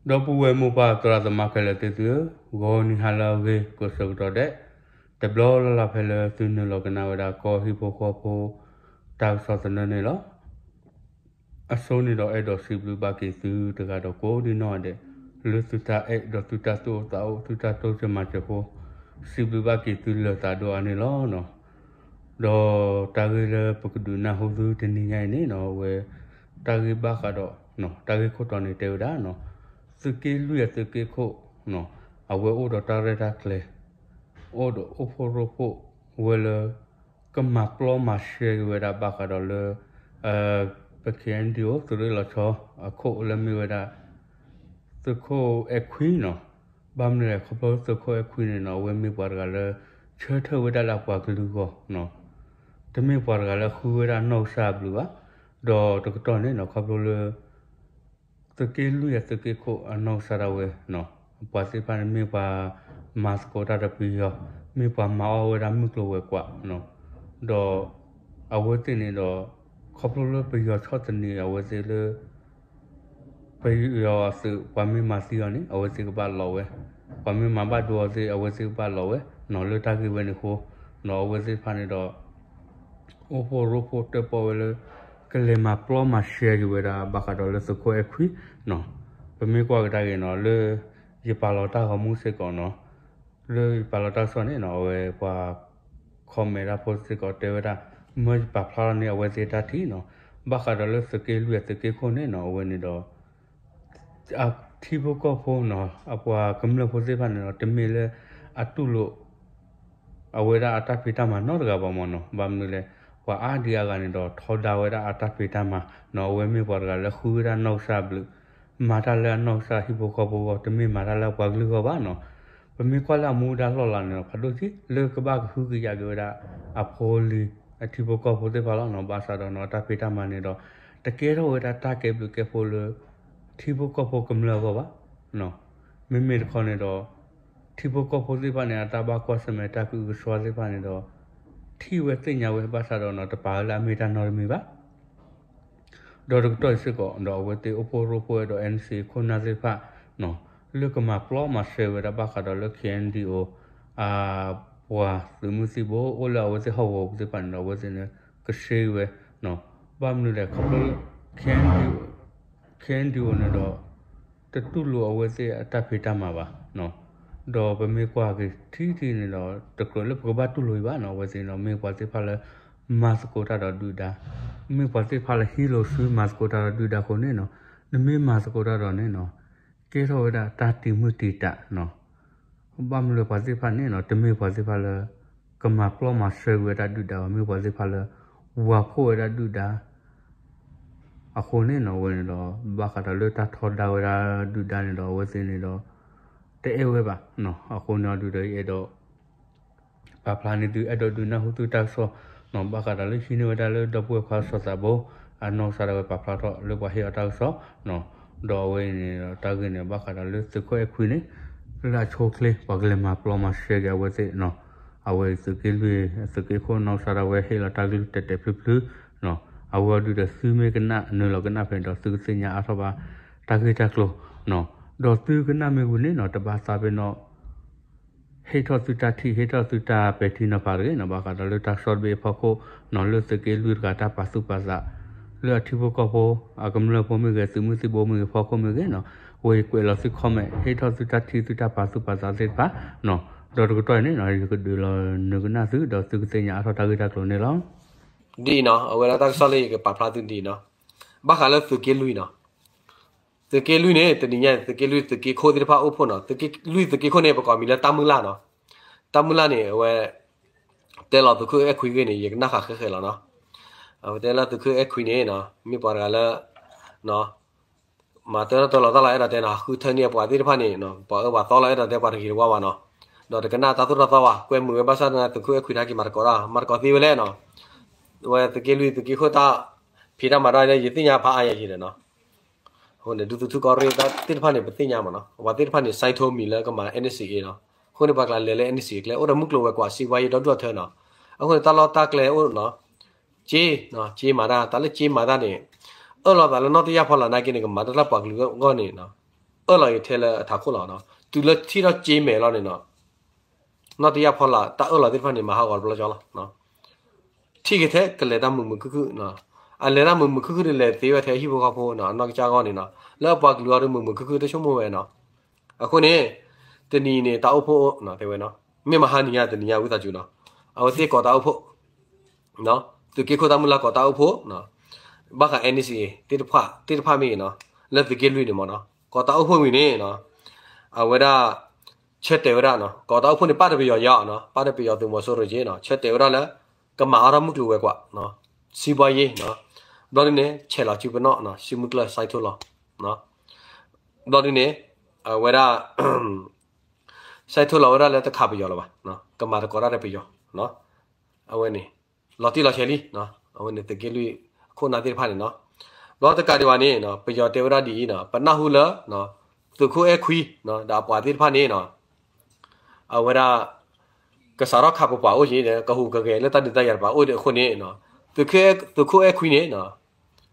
ဒီပုၢ်ဝဲၢ်မိၢ်ပၢ်သရၣ်သမါခဲလၢာ်သ့ၣ်သုဧၢ, ဂီၤနံၤဟါလၢအဂ့ၤ ကိးဆၢကတီၢ်ဒဲး, တဘျီလၢ်လၢ်ဖဲလၢသုနုာ်လီၤကနၣ်ဝဲဒၣ်ကီၢ်ဟံၣ်ဖိဃီဖိ တၢ်ကစီၣ်သနၢၣ်န့ၣ်လီၤ. အဆိန့ၣ်ဒီးအဲၣ်ဒိးစံးဘျုးဘၣ်က့ၤသုတဂၤဒီးကိးဒံနီၢ်ဒဲး, လၢသုတၢ်အဲၣ်ဒီးသုတၢ်သူၣ်အိၣ်သးအိၣ် သုတၢ်တိစၢၤမၤစၢၤအဃိ, စံးဘျုးဘၣ်က့ၤသုလၢာ်သးဒိၣ်အါန့ၣ်လီၤ. ဒီးတၢ်ဂ့ၢ်လၢပကဒုးနၢ်ဟူသုတနံၤညါအံၤန့ၣ်နီၤ, အဝဲ တၢ်ဂ့ၢ်ဘၣ်ဃးဒီး တၢ်ဂ့ၢ်ခိၣ်တီန့ၣ်တဲဝဲဒၣ်နီၤ, သုးက့လွံၢ်အသုးက့ခိၣ်နီၤ, အဝဲအိၣ်ဒီးတၢ်ရဲၣ်တၢ်ကျဲၤ, အိၣ်ဒီးအိၣ်ဖှိၣ်ရိဖှိၣ်ဝဲလၢ ကမၤပျီမၤရှဲက့ၤဝဲဒၣ်ဘၣ်ဃးဒီးလၢ ပ KNDO သုးရ့ၣ်လီၤဆီအခိၣ်လၢမ့ၢ်ဝဲဒၣ် သုးခိၣ်အဲၣ်ခွံနီၤ. ဘၣ်မနုၤလဲၣ် ခီဖျိသုးခိၣ်အဲၣ်ခွံန့ၣ်နီၤ အဝဲမ့ၢ်ပှၤတဂၤလၢ ဆၢထၢၣ်ဝဲဒၣ်လၢအပှၤကလုာ်အဂီၢ်နီၤ, တမ့ၢ်ပှၤတဂၤလၢဃုဝဲဒၣ်နီၢ်ကစၢ်အဘျုးဘၣ်. ဒီးတကတီၢ်န့ၣ်နီၤ ခီဖျိလၢ သုးက့လွံၢ်အသုးက့ခိၣ်အနီၢ်ကစၢ်ဒၣ်ဝဲနီၤ, ပှၤသ့ၣ်တဖၣ်န့ၣ်မ့ၢ်ပှၤမၤသကိးတၢ်ဒီးပယီၤ, မ့ၢ်ပှၤမၤအီၣ်ဝဲဒၣ်မုၢ်ကျိၤဝဲၤကွာ်နီၤ. ဒီးအဝဲသ့ၣ်န့ၣ်ဒီး ခီဖျိလၢပယီၤဆီၣ်သနံးအဝဲသ့ၣ်လၢ ပယီၤအသုး ပှၤမ့ၢ်မၤသံအီၤန့ၣ် အဝဲသ့ၣ်ကဘၣ်လီၤဝဲ, ပှၤမ့ၢ်မၤဘၣ်ဒိအီၤသ့ၣ် အဝဲသ့ၣ်ကဘၣ်လီၤဝဲနီၤ. လၢတၢ်ဂ့ၢ်ဝဲန့ၣ်အဃိနီၤ အဝဲသ့ၣ်တဖၣ်န့ၣ်ဒီး အိၣ်ဖှိၣ်ရိဖှိၣ်တၢၣ်ပီၣ်ဝဲလၢ ကလဲၤမၤပျီမၤရှဲက့ၤဝဲဒၣ်ဘၣ်ဃးဒီးလၢသုးခိၣ်အဲၣ်ခွံနီၤ. ပမ့ၢ်ကွၢ်ကဒါက့ၤနီၤ လၢယပာ်လီၤတၢ်ဂီၤမူစ့ၢ်ကီးနီၤ, လၢယပာ်လီၤတၢ်ကစီၣ်န့ၣ်နီၤ အဝဲပှၤ comment တၢ်ဖိစ့ၢ်ကီးတဲဝဲဒၣ် မၢယပာ်ဖျါထီၣ်န့ၣ် အဝဲသ့ၣ်တၢ်ထံၣ်နီၤ, ဘၣ်ဃးဒီးလၢသုးက့လွံၢ်အသုးက့ခိၣ်န့ၣ်နီၤ အဝဲန့ၣ်ဒီး ထံဖိကီၢ်ဖိနီၤ အပှၤကမျၢၢ်ဖိသ့ၣ်တဖၣ်န့ၣ်ဒီး တမ့ၢ်လၢအတူၢ်လိာ် အဝဲဒၣ်အတၢ်ဖံးတၢ်မၤနီတဂၤဘၣ်မ့ၢ်နီၤ. ဘၣ်မနုၤလဲၣ် ပှၤအါဒံအါဂၤန့ၣ်ဒီး ထီဒါဝဲဒၣ်အတၢ်ဖံးတၢ်မၤနီၤ, အဝဲမ့ၢ်ပှၤတဂၤလၢဃုဝဲဒၣ်နီၢ်ကစၢ်အဘျုး, မၤတၢ်လၢအနီၢ်ကစၢ်ဟံၣ်ဖိဃီဖိအဂီၢ်, တမ့ၢ်မၤတၢ်လၢအပှၤကလုာ်အဂီၢ်ဘၣ်နီၤ. ပမ့ၢ်ကွၢ်လၢအမူဒါလီၢ်လၤန့ၣ်ဒီး ဖးဒိၣ်က့ လၢကဘၣ်ကဟုကယာ်က့ၤဝဲဒၣ် အဖိအလံၤ အထံဖိကီၢ်ဖိသ့ၣ်တဖၣ်လီၤနီၤ. ဘၣ်ဆၣ်ဒီးနီၤ အတၢ်ဖံးတၢ်မၤန့ၣ်ဒီး တကဲထီၣ်ဝဲဒၣ်တၢ်ကဲဘျုးကဲဖှိၣ်လၢ ထံဖိကီၢ်ဖိကမျၢၢ်အဂီၢ်ဘၣ်. မ့မ့ၢ်တခီန့ၣ်ဒီး ထံဖိကီၢ်ဖိသ့ၣ်တဖၣ်န့ၣ် အတၢ်ဘၣ်ကွၢ်ဆၢၣ်မဲာ်တၢ်ကအုကစွါသ့ၣ်တဖၣ်န့ၣ်ဒီး ထံၣ်ဝဲသ့ၣ်ညါဝဲ ဘၣ်ဆၣ်ဒီးနီၤ တပာ်ဝဲလၢအမ့ၢ်တၢ်နီတမံၤဘၣ်. ဒီးတကတီၢ်အံၤစ့ၢ်ကီး ဒီးအဝဲသ့ၣ်အိၣ်ဖှိၣ်ရိဖှိၣ်ဝဲဒီး NCA ခိၣ်နၢ်သ့ၣ်တဖၣ်နီၤ လၢကမၤပျီမၤရှဲဝဲဒၣ်ဘၣ်ဃးဒီးလၢ KNDO အပှၤသုးမုၢ်သံၣ်ဘိ အိၣ်လၢအဝဲသ့ၣ်ဟီၣ်ကဝီၤပူၤသ့ၣ်တဖၣ်န့ၣ်ဒီး အဝဲသ့ၣ်န့ၣ် ကရှဲဝဲ ဘၣ်မနုၤလဲၣ် ခီဖျိလၢ KNDO KNDO န့ၣ်ဒီး တတူၢ်လိာ်အဝဲသ့ၣ်အတၢ်ဖံးတၢ်မၤဘၣ်. ဒီးပမ့ၢ်ကွၢ်က့ၤထံထံန့ၣ်ဒီး တကြၢးလၢပကဘၣ်တူၢ်လိာ်အံၤဘၣ်နီၤ. အဝဲသ့ၣ်န့ၣ်ဒီး မ့ၢ်ပှၤသ့ၣ်တဖၣ်လၢ မၤသကိးတၢ်ဒီးဒုၣ်ဒါ, မ့ၢ်ပှၤသ့ၣ်တဖၣ်လၢဟံးလိာ်စုမၤသကိးတၢ်ဒီးဒုၣ်ဒါအဃိန့ၣ်နီၤ, နမ့ၢ်မၤသကိးတၢ်ဒီးန့ၣ်နီၤ ကဲထီၣ်ဝဲဒၣ်တၢ်တံာ်မုၢ်တံာ်တာ်နီၤ. ဘၣ်မနုၤလဲၣ်ပှၤသ့ၣ်တဖၣ်န့ၣ်နီၤ တမ့ၢ်ပှၤသ့ၣ်တဖၣ်လၢ ကမၤပျီမၤရှဲဝဲဒၣ်ဒုၣ်ဒါဘၣ်, မ့ၢ်ပှၤသ့ၣ်တဖၣ်လၢ ဝၤဖှိၣ်ဝဲဒၣ်ဒုၣ်ဒါ အဃိန့ၣ်နီၤ အဝဲန့ၣ်ဒီး ဘၣ်ဃးဒီးလၢတၢ်ထီဒါဝဲဒၣ်ဒုၣ်ဒါန့ၣ်ဒီး အဝဲသ့ၣ်န့ၣ်ဒီး တအဲၣ်ဝဲဘၣ်. အဃိန့ၣ်ဒုးဒီး ယအဲၣ်ဒိး ပာ်ဖျါန့ၢ်သု အဲၣ်ဒိးဒုးနၢ်ဟူသုတၢ်ကစီၣ်နီၤ, ဘၣ်ဃးဒီးလၢဟံးန့ၢ်ဝဲဒၣ်လၢဒီပုၢ်ဝဲၢ်ခွါစီၤသးဘိ အနီၢ်ကစၢ်ဒၣ်ဝဲပာ်ဖျါထီၣ်လၢပှၤဟ့ၣ်အီၤတၢ်ကစီၣ်နီၤ, ဒီးအဝဲအံၤန့ၣ်ဒီး တၢ်ဂ့ၢ်န့ၣ် ဘၣ်ဃးဒီးလၢသုးခိၣ်အဲၣ်ခွံန့ၣ် လၢအဆိအချ့ ပှၤကလဲၤမၤပျီမၤရှဲက့ၤအဝဲသ့ၣ်နီၤ, အဝဲသုးက့လွံၢ် သုးက့ခိၣ်နီၢ်ကစၢ်ဒၣ်ဝဲဟ့ၣ်လီၤတၢ်ကလုၢ်တဲာ်တဲာ်ဖျုဖျုနီၤ, အဝဲအံၤဒုးဒီးသုမ့ၢ်ကနၣ်နုာ်လီၤကနၣ်ဖဲန့ၣ်ဒီး သုကသ့ၣ်ညါအါထီၣ်ဘၣ် တၢ်ဂ့ၢ်တၢ်ကျိၤနီၤ, ဒီးသုကနၣ်မ့ၢ်ဝံၤန့ၣ်နီၤ တဘၣ်သးပ့ၤနီၣ် ဟ့ၣ်ထီၣ်သုတၢ်ထံၣ် ဟ့ၣ်ထီၣ်သုတၢ်ပဲာ်ထံနီၤဖးတဂ့ၤနီၤ, ဘၣ်ဃးဒီးလၢတၢ်ကစီၣ်တဘ့ၣ်အဖီခိၣ်နီၤ လၢသုးက့လွံၢ်တဂၤတၢ်ပာ်သူၣ်ပာ်သး လၢအထံဖိကီၢ်ဖိ အကမျၢၢ်ဖိမ့ၢ်ဂ့ၤ သုးမုၢ်သံၣ်ဘိမ့ၢ်ဂ့ၤ ဖီခိၣ်မ့ၢ်ဂ့ၤနီၤ, ဝဲယကွဲးလီၤသု comment ဟ့ၣ်ထီၣ်သုတၢ်ထံၣ်သုတၢ်ပာ်သူၣ်ပာ်သးသ့ၣ်တဖၣ်နီၤ, ဒီးတကတီၢ်အံၤန့ၣ်နီၤ ယကဒုးလီၤနုာ်ကနၣ်သု ဒီးသုကသ့ၣ်ညါအါထီၣ်တၢ်ဂ့ၢ်တၢ်ကျိၤန့ၣ်လီၤ. ဒ်အံၤနီၤ အဝဲဒၣ်တၢ်ကစီၣ်လၢယကပာ်ဖျါသုဒ်အံၤနီၤ, ဘၣ်ဃးလၢသုးက့လွံၢ်နီၤ သုးက့လွံၢ်န့ၣ် တနံၤညါ သုးက့လွံၢ်သုးက့ခိၣ်သ့ၣ်တဖၣ်အိၣ်ဖှိၣ်နီၤ, သုးက့လွံၢ်သုးက့ခိၣ်န့ၣ် ပကိးမံၤလၢတၢ်မုၢ်လၢ်နီၤ, တၢ်မုၢ်လၢ်န့ၣ် အဝဲ တဲလီၤသုးခိၣ်အဲၣ်ခွံဂ့ၢ်န့ၣ် ယကနၣ်ဃာ်ဃဲဃဲလီၤနီၤ, အဝဲတဲလၢသုးခိၣ်အဲၣ်ခွံန့ၣ်နီၤ မ့ၢ်ပှၤတဂၤလၢ မၤတၢ်လီၢ်တၢ်လီၤတၢ်လီၤအဲၣ်ဒိးတဲနီၤ ဃုထၢန့ၢ်ပှၤသ့ၣ်တဖၣ်န့ၣ် ပှၤအၢပှၤသီလီၤအဲၣ်ဒိးတဲပှၤတဂ့ၤတဝါဘၣ်နီၤ, ဒီးတကနၣ်တၢ်သိၣ်တၢ်သီဘၣ် ကွဲမုာ်ဝဲဘၣ်ဆၣ်သနာ်က့ သုးခိၣ်အဲၣ်ခွံတၢ်က့ၤမၤသကိးတၢ် မၤသကိးသ့ဝဲလဲၣ်နီၤ, ဝဲသုးက့လွံၢ်သုးက့ခိၣ်တၢ်ဖံးတၢ်မၤတၢ်န့ၣ် ယသ့ၣ်ညါဖးအါယၤယံာ်ဒီးနီၤ, အဃိန့ၣ် ဒူသူၣ်ထူၣ်ကီၢ်ရ့ၣ်သ့ၣ်တဖၣ်န့ၣ် ပသ့ၣ်ညါမးနီၤ, ပှၤသ့ၣ်တဖၣ်န့ၣ် sign ထိမံၤလၢကမၤ NCA နီၤ, အဃိန့ၣ် ပှၤကျးလဲၤလၢ NCA ကျဲ အိၣ်ဒီးမုၢ်ကျိၤဝဲၤကွာ် စံးဘှါယံၤဒီဒူၣ်အထၢနီၤ, အဃိန့ၣ် တၢ်လီၢ်တၢ်ကျဲအိၣ်နီၤ, က့နီၤ က့မၤတၢ် တၢ်လၢက့မၤတၢ်န့ၣ် အၢၣ်လီၤသးလၢနီၢ်တယၢ်ဖီလာ်နာ်က့န့ၣ် ကမၤတၢ်လၢပှၤကလုာ်အဂီၢ်န့ၣ်နီၤ, အၢၣ်လီၤက့ၤထဲလၢအထးခိၣ်လီၤ. တုၤလၢထံၣ်ထီၣ်ကၠ့မဲာ်လီၤန့ၣ်နီၤ, နီၢ်တယၢ်ဖီလာ် တၢ်အၢၣ်လီၤသ့ၣ်တဖၣ်န့ၣ် မၤဟးဂီၤတဘျီကၠီလီၤ. ထံၣ်က့ၤထဲကလဲၤတၢ်မုာ်မုာ်ခုၣ်ခုၣ်နီၤ, အလဲၤတၢ်မုာ်မုာ်ခုၣ်ခုၣ်ဒီး လဲၤသ့ဝဲထဲဟံၣ်ဖိဃီဖိနီၤ, အနီၢ်ကစၢ်အဂီၢ်န့ၣ်နီၤ, လၢအပှၤကလုာ်အီၤဒီး မုာ်မုာ်ခုၣ်ခုၣ်တဆိကမိၣ်ဝဲနီၤ. အဃိန့ၣ် တနံၤန့ၣ် တၢ်အိၣ်ဖှိၣ်အိၣ်နီၤ တဲဝဲနီၤ, မ့ၢ်မဟါနံၤညါတနံၤညါ ဝံသးစူၤနီၤ, အဝဲသ့ၣ်ကိးတၢ်အိၣ်ဖှိၣ် သုးက့ခိၣ်တၢ်မုၢ်လၢ်ကိးတၢ်အိၣ်ဖှိၣ်, ဘၣ်ဃး NCA သ့ၣ်တဖၣ်မ့ၢ်ဂ့ၤနီၤ, လၢသုးက့လွံၢ်န့ၣ်မ့ၢ်နီၤ, ကိးတၢ်အိၣ်ဖှိၣ်ဝံၤန့ၣ်နီၤ, အဝဲဒၣ် ဆၢတဲာ်ဝဲဒၣ်နီၤ, ကိးတၢ်အိၣ်ဖှိၣ်န့ၣ် ပာ်ဒီးပယီၤယါနီၤ, ပာ်ဒီးပယီၤသုးမီၤစိရိၤက့နီၤ, ဆၢတဲာ်ဝဲဒၣ်လၢ ကမၤအါထီၣ်မုၢ်ကျိၤဝဲၤကွာ် စံးဘှါယ့နီၤ, ဘျီဒုန့ၣ် ဆဲးလီၤစုပနီၣ်နီၤ, စုမုၢ်ကျၢၢ် စဲးထိလီၤ, ဘျီဒုန့ၣ် အဝဲဒၣ် စဲးထိလီၤဝဲဒၣ်လၢတခးပယီၤလၢၤဘၣ်, ကမၤသကိးတၢ်ဒီးပယီၤ, အဝဲန့ၣ် လီၤတံၢ်လီၤဆဲးလံ, အဝဲန့ၣ်သုးက့လွံၢ်အခိၣ်အနၢ်သ့ၣ်တဖၣ်န့ၣ်နီၤ, ဘျီတကးဒံးဘၣ်န့ၣ် ပယီၤတဲဝဲဒၣ်ဒ်အံၤနီၤ, ပနၢ်ဟူလၢ သုးခိၣ်အဲၣ်ခွံ ဒီးအပှၤသ့ၣ်တဖၣ်န့ၣ်နီၤ, အဝဲဒၣ် ကစးထီၣ်ခးပပှၤအိၣ်က့ၤဒီး ကဟူးကဂဲၤလၢတၢ်ဒုးတၢ်ယၤတပၤအိၣ်ဒီးအဃိန့ၣ်, သုးခိၣ်အဲၣ်ခွံန့ၣ်